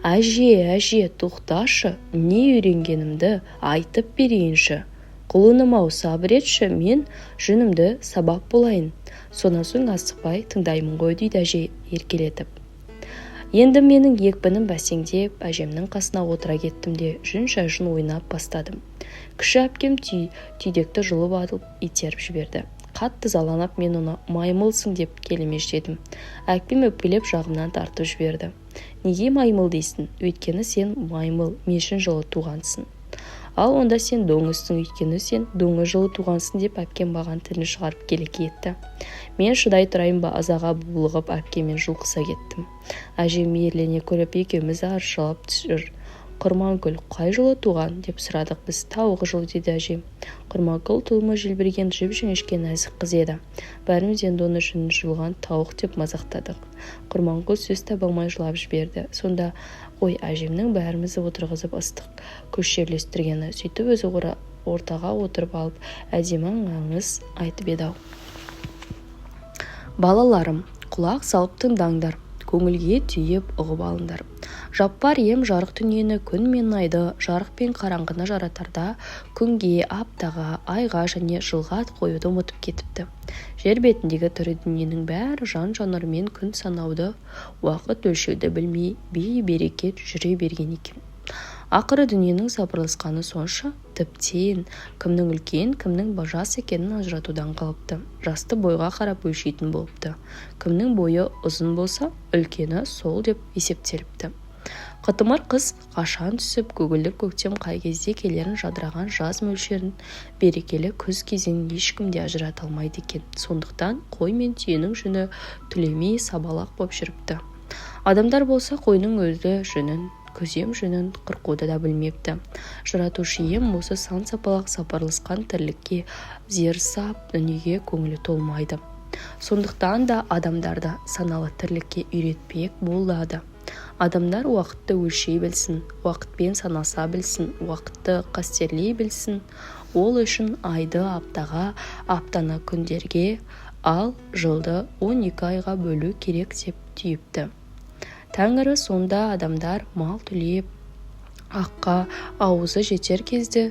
«Әже, әже, тоқташы, не үйренгенімді айтып берейінші!» «Құлыным-ау, сабыр етші, мен жүнімді сабап болайын, сонан соң асықпай тыңдаймын ғой», – дейді әже еркелетіп. Енді менің екпінім бәсеңдеп, әжемнің қасына отыра кеттім де, жүн шашын ойнап бастадым. Кіші әпкем түйдекті жұлып алып итеріп жіберді. Қатты ызаланып, мен оны «маймылсың» деп келемеждедім. Әпкем өкпелеп, жағымнан тартып жіберді. «Неге маймыл дейсің?» «Өйткені сен маймыл, мешін жылы туғансың». «Ал онда сен доңызсың, өйткені сен доңыз жылы туғансың», – деп әпкем маған тілін шығарып келеке етті. Мен шыдай тұрайын ба, ызаға булығып, әпкеммен жұлқыса кеттім. Әжем мейірлене күліп, екеумізді арашалап жүр. «Құрманкүл қай жылы туған?» – деп сұрадық біз. «Тауық жылы», – деді әжем. Құрманкүл тұлымы желбіреген жіп-жіңішке нәзік қыз еді. Бәріміз енді оны жүнін жұлған тауық деп мазақтадық. Құрманкүл сөз таба алмай жылап жіберді. Сонда ғой әжемнің бәрімізді отырғызып ыстық күлше үлестіргені. Сөйтіп өзі ортаға отырып алып, әдемі аңыз айтып еді-ау. Балаларым, құлақ салып тыңдаңдар. Көңілге түйіп ұғып алыңдар. Жаппар ием жарық дүниені, күн мен айды, жарық пен қараңғыны жаратарда күнге, аптаға, айға және жылға ат қоюды ұмытып кетіпті. Жер бетіндегі тірі дүниенің бәрі жан-жануармен күн санауды, уақыт өлшеуді білмей, бей-берекет жүре берген екен. Ақыры дүниенің сапырылысқаны сонша, тіптен кімнің үлкен, кімнің жас екенін ажыратудан қалыпты. Жасты бойға қарап өлшейтін болыпты. Кімнің бойы ұзын болса, үлкені сол деп есептеліпті. Қытымыр қыс қашан түсіп, көгілдір көктем қай кезде келерін, жадыраған жаз мөлшерін, берекелі күз кезеңін ешкім де ажырата алмайды екен. Сондықтан қой мен түйенің жүні түлемей сабалақ боп жүріпті. Адамдар болса, қойдың өзі жүнін, күзем жүнін қырқуды да білмепті. Жаратушы ием осы сан-сапалақ сапырылысқан тірлікке зер сап, дүниеге көңілі толмайды. Сондықтан да адамдарды саналы тірлікке үйретпек болады. Адамдар уақытты өлшей білсін, уақытпен санаса білсін, уақытты қастерлей білсін. Ол үшін айды аптаға, аптаны күндерге, ал жылды 12 айға бөлу керек деп түйіпті Тәңірі. Сонда адамдар мал түлеп, аққа ауызы жетер кезді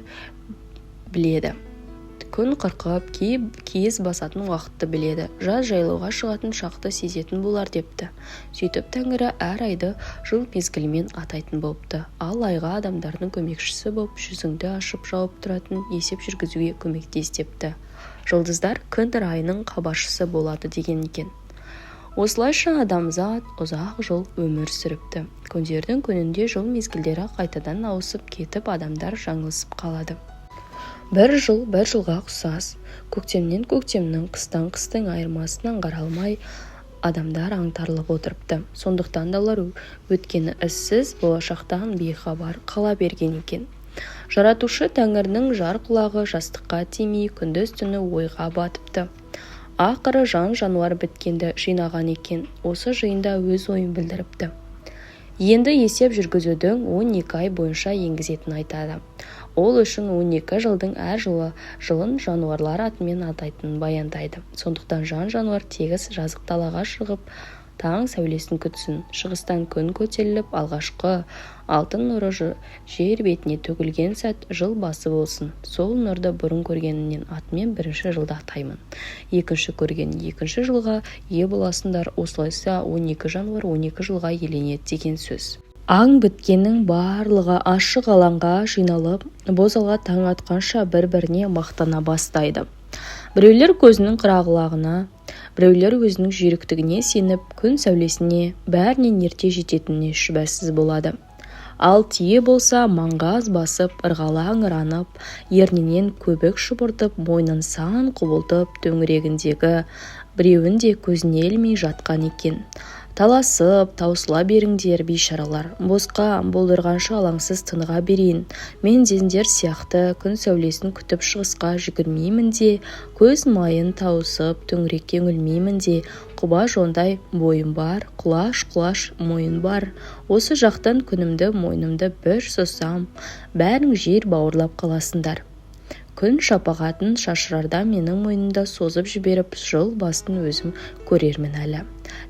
біледі, күн қырқып, киіз басатын уақытты біледі, жаз жайлауға шығатын шақты сезетін болар депті. Сөйтіп Тәңірі әр айды жыл мезгілімен атайтын болыпты. Ал айға адамдардың көмекшісі боп, жүзіңді ашып-жауып тұратын, есеп жүргізуге көмектес депті. Жұлдыздар күн райының хабаршысы болады деген екен. Осылайша адамзат ұзақ жыл өмір сүріпті. Күндердің күнінде жыл мезгілдері қайтадан ауысып кетіп, адамдар жаңылысып қалады. Бір жыл бір жылға ұқсас, көктемнен көктемнің, қыстан қыстың айырмасын аңғара алмай, адамдар аңтарылып отырыпты. Сондықтан да олар өткені ізсіз, болашақтан бейхабар қала берген екен. Жаратушы Тәңірінің жар құлағы жастыққа тимей, күндіз-түні ойға батыпты. Ақыры жан-жануар біткенді жинаған екен. Осы жиында өз ойын білдіріпті. Енді есеп жүргізудің 12 ай бойынша енгізетінін айтады. Ол үшін 12 жылдың әр жылы жылын жануарлар атымен атайтынын баяндайды. Сондықтан жан-жануар тегіс жазық далаға шығып, таң сәулесін күтсін. Шығыстан күн көтеріліп, алғашқы алтын нұры жер бетіне төгілген сәт жыл басы болсын. Сол нұрды бұрын көргенінен атымен бірінші жылды атаймын, екінші көрген екінші жылға ие боласыңдар. Осылайша 12 жануар 12 жылға иеленеді деген сөз. Аң біткеннің барлығы ашық алаңға жиналып, бозала таң атқанша бір-біріне мақтана бастайды. Біреулер көзінің қырағылығына, біреулер өзінің жүйріктігіне сеніп, күн сәулесіне бәрінен ерте жететініне шүбәсіз болады. Ал түйе болса, маңғаз басып, ырғала ыңыранып, ернінен көбік шұбыртып, мойнын сан құбылтып, төңірегіндегі біреуін де көзіне ілмей жатқан екен. Таласып таусыла беріңдер, бейшаралар, босқа болдырғанша алаңсыз тыныға берейін. Мен сендер сияқты күн сәулесін күтіп шығысқа жүгірмеймін де, көз майын тауысып төңірекке үңілмеймін де. Құба жондай бойым бар, құлаш-құлаш мойын бар. Осы жақтан күнімді, мойнымды бір созсам, бәрің жер бауырлап қаласыңдар. Күн шапағатын шашырарда менің мойнымды созып жіберіп, жыл басын өзім көрермін әлі.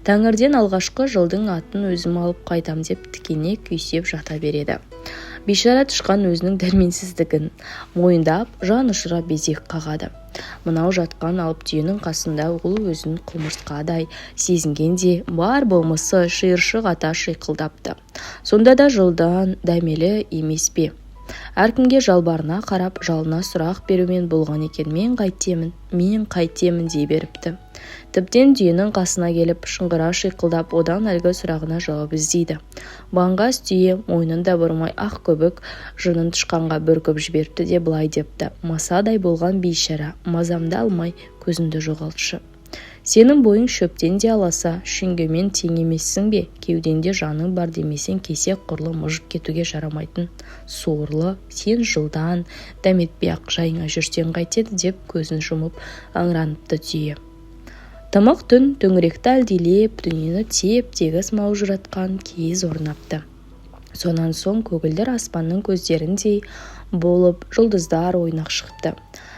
Тәңірден алғашқы жылдың атын өзім алып қайтам деп тікенек күйсеп жата береді. Бейшара тышқан өзінің дәрменсіздігін мойындап, жан ұшыра безек қағады. Мынау жатқан алып түйенің қасында ол өзін құмырсқадай сезінгенде, бар болмысы шиыршық ата шиқылдапты. Сонда да жылдан дәмелі емес пе? Әркімге жалбарына қарап, жалына сұрақ берумен болған екен. Мен қайтемін, мен қайтемін дей беріпті. Тіптен түйенің қасына келіп, шыңғыра шиқылдап, одан әлгі сұрағына жауап іздейді. Маңғаз түйе мойнын да бұрмай, ақ көбік жүнін тышқанға бүркіп жіберіпті де, былай депті: Масадай болған бейшара, мазамды алмай көзіңді жоғалтшы. Сенің бойың шөптен де аласа, шүйгінмен тең емессің бе? Кеудеңде жаның бар демесең, кесек құрлы мыжып кетуге жарамайтын сорлы сен жылдан дәметпей-ақ жайыңа жүрсең қайтеді деп көзін жұмып ыңыраныпты түйе. Тымық түн төңіректі әлдилеп, дүниені теп-тегіс маужыратқан кез орнапты. Сонан соң көгілдір аспанның көздеріндей болып жұлдыздар ойнақ шықты.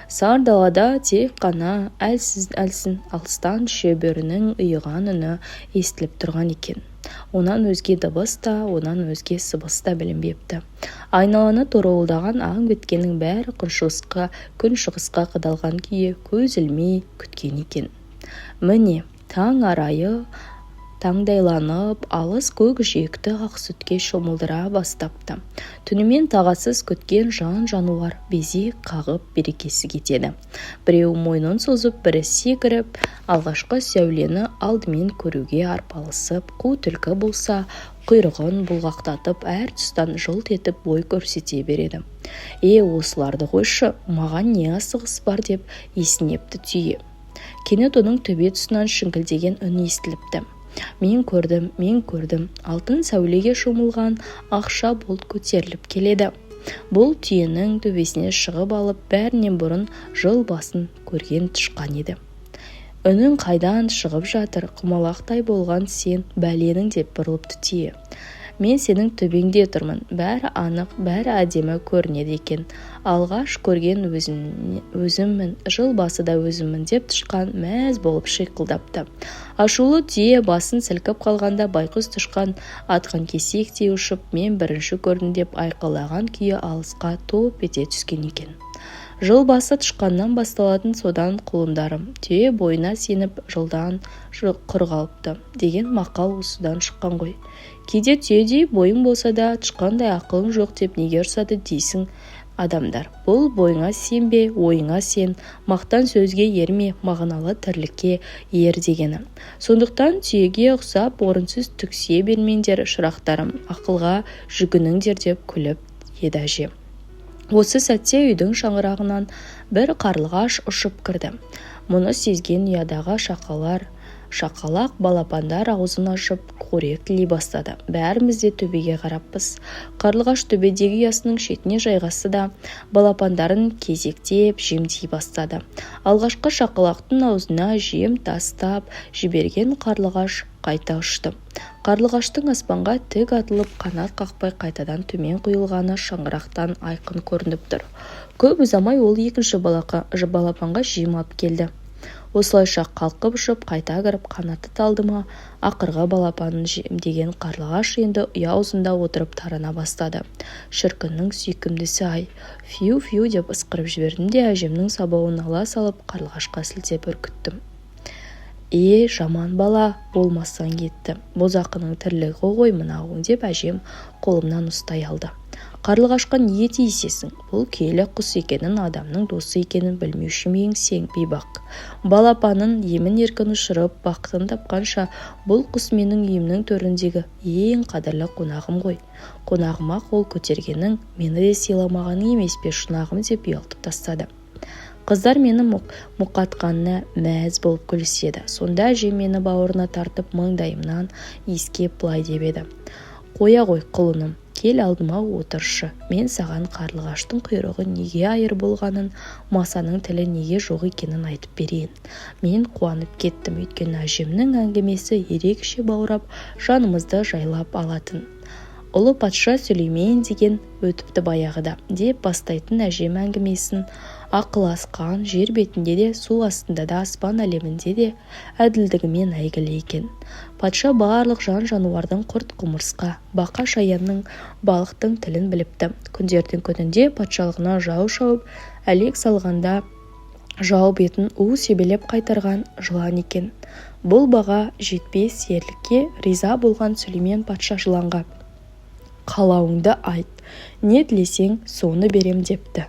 Сар далада тек қана әлсін-әлсін алыстан шүберінің ұйыған үні естіліп тұрған екен. Онан өзге дыбыс та, онан өзге сыбыс та білінбепті. Айналаны торуылдаған аң біткеннің бәрі күншығысқа, күншығысқа қадалған күйі көз ілмей күткен екен. Міне, таң арайы таңдайланып, алыс көкжиекті ақ сүтке шомылдыра бастапты. Түнімен тағатсыз күткен жан-жануар безек қағып берекесі кетеді. Біреуі мойнын созып, бірі секіріп, алғашқы сәулені алдымен көруге арпалысып, қу түлкі болса, құйрығын бұлғақтатып, әр тұстан жылт етіп бой көрсете береді. «Е, осыларды қойшы, маған не асығыс бар?» деп есінепті түйе. Кенет оның төбе тұсынан шіңкілдеген үн естіліпті: «Мен көрдім, мен көрдім! Алтын сәулеге шомылған ақша бұлт көтеріліп келеді!» Бұл түйенің төбесіне шығып алып, бәрінен бұрын жыл басын көрген тышқан еді. «Үнің қайдан шығып жатыр, құмалақтай болған сен бәленің?» деп бұрылыпты түйе. «Мен сенің төбеңде тұрмын. Бәрі анық, бәрі әдемі көрінеді екен. Алғаш көрген өзіммін, жыл басы да өзіммін», – деп тышқан мәз болып шиқылдапты. Ашулы түйе басын сілкіп қалғанда, байқұс тышқан атқан кесектей ұшып, «Мен бірінші көрдім!» деп айқайлаған күйі алысқа топ ете түскен екен. Жыл басы тышқаннан басталатын содан, құлындарым. «Түйе бойына сеніп, жылдан құр қалыпты» деген мақал осыдан шыққан ғой. Кейде «Түйедей бойың болса да, тышқандай ақылың жоқ» деп неге ұрсады дейсің адамдар. Бұл бойыңа сенбе, ойыңа сен, мақтан сөзге ерме, мағыналы тірлікке ер дегені. Сондықтан түйеге ұқсап орынсыз түксие бермеңдер, шырақтарым, ақылға жүгініңдер, деп күліп еді әже. Осы сәтте үйдің шаңырағынан бір қарлығаш ұшып кірді. Мұны сезген ұядағы шақалар, шақалақ балапандар аузын ашып қорек тілей бастады. Бәріміз де төбеге қараппыз. Қарлығаш төбедегі ұясының шетіне жайғасты да, балапандарын кезектеп жемдей бастады. Алғашқы шақалақтың аузына жем тастап жіберген қарлығаш қайта ұшты. Қарлығаштың аспанға тік атылып, қанат қақпай қайтадан төмен құйылғаны шаңырақтан айқын көрініп тұр. Көп ұзамай ол екінші балапанға жем алып келді. Осылайша қалқып ұшып, қайта кіріп, қанаты талды ма, ақырғы балапанын жемдеген қарлығаш енді ұя аузында отырып тарана бастады. «Шіркіннің сүйкімдісі-ай! Фью, фью!» деп ысқырып жібердім де, әжемнің сабауын ала салып, қарлығашқа сілтеп үркіттім. «Е, жаман бала болмасаң етті, бұзақының тірлігі ғой мынауың», – деп әжем қолымнан ұстай алды. «Қарлығашқа неге тиісесің? Бұл киелі құс екенін, адамның досы екенін білмеуші ме ең сен, бейбақ? Балапанын емін-еркін ұшырып, бақытын тапқанша, бұл құс менің үйімнің төріндегі ең қадірлі қонағым ғой. Қонағыма қол көтергенің мені де сыйламағаның емес пе, шұнағым?» – деп ұялтып тастады. Қыздар мені мұқатқанына мәз болып күліседі. Сонда әжем мені бауырына тартып, маңдайымнан иіскеп былай деп еді: «Қоя ғой, құлыным, кел, алдыма отыршы. Мен саған қарлығаштың құйрығы неге айыр болғанын, масаның тілі неге жоқ екенін айтып берейін». Мен қуанып кеттім, өйткені әжемнің әңгімесі ерекше баурап, жанымызды жайлап алатын. «Ұлы патша Сүлеймен деген өтіпті баяғыда», – деп бастайтын әжем әңгімесін. «Ақыл асқан, жер бетінде де, су астында да, аспан әлемінде де әділдігімен әйгілі екен. Патша барлық жан-жануардың, құрт-құмырсқа, бақа-шаянның, балықтың тілін біліпті. Күндердің күнінде патшалығына жау шауып, әлек салғанда, жау бетін у себелеп қайтарған жылан екен. Бұл баға жетпес ерлікке риза болған Сүлеймен патша жыланға: «Қалауыңды айт, не тілесең, соны берем», – депті.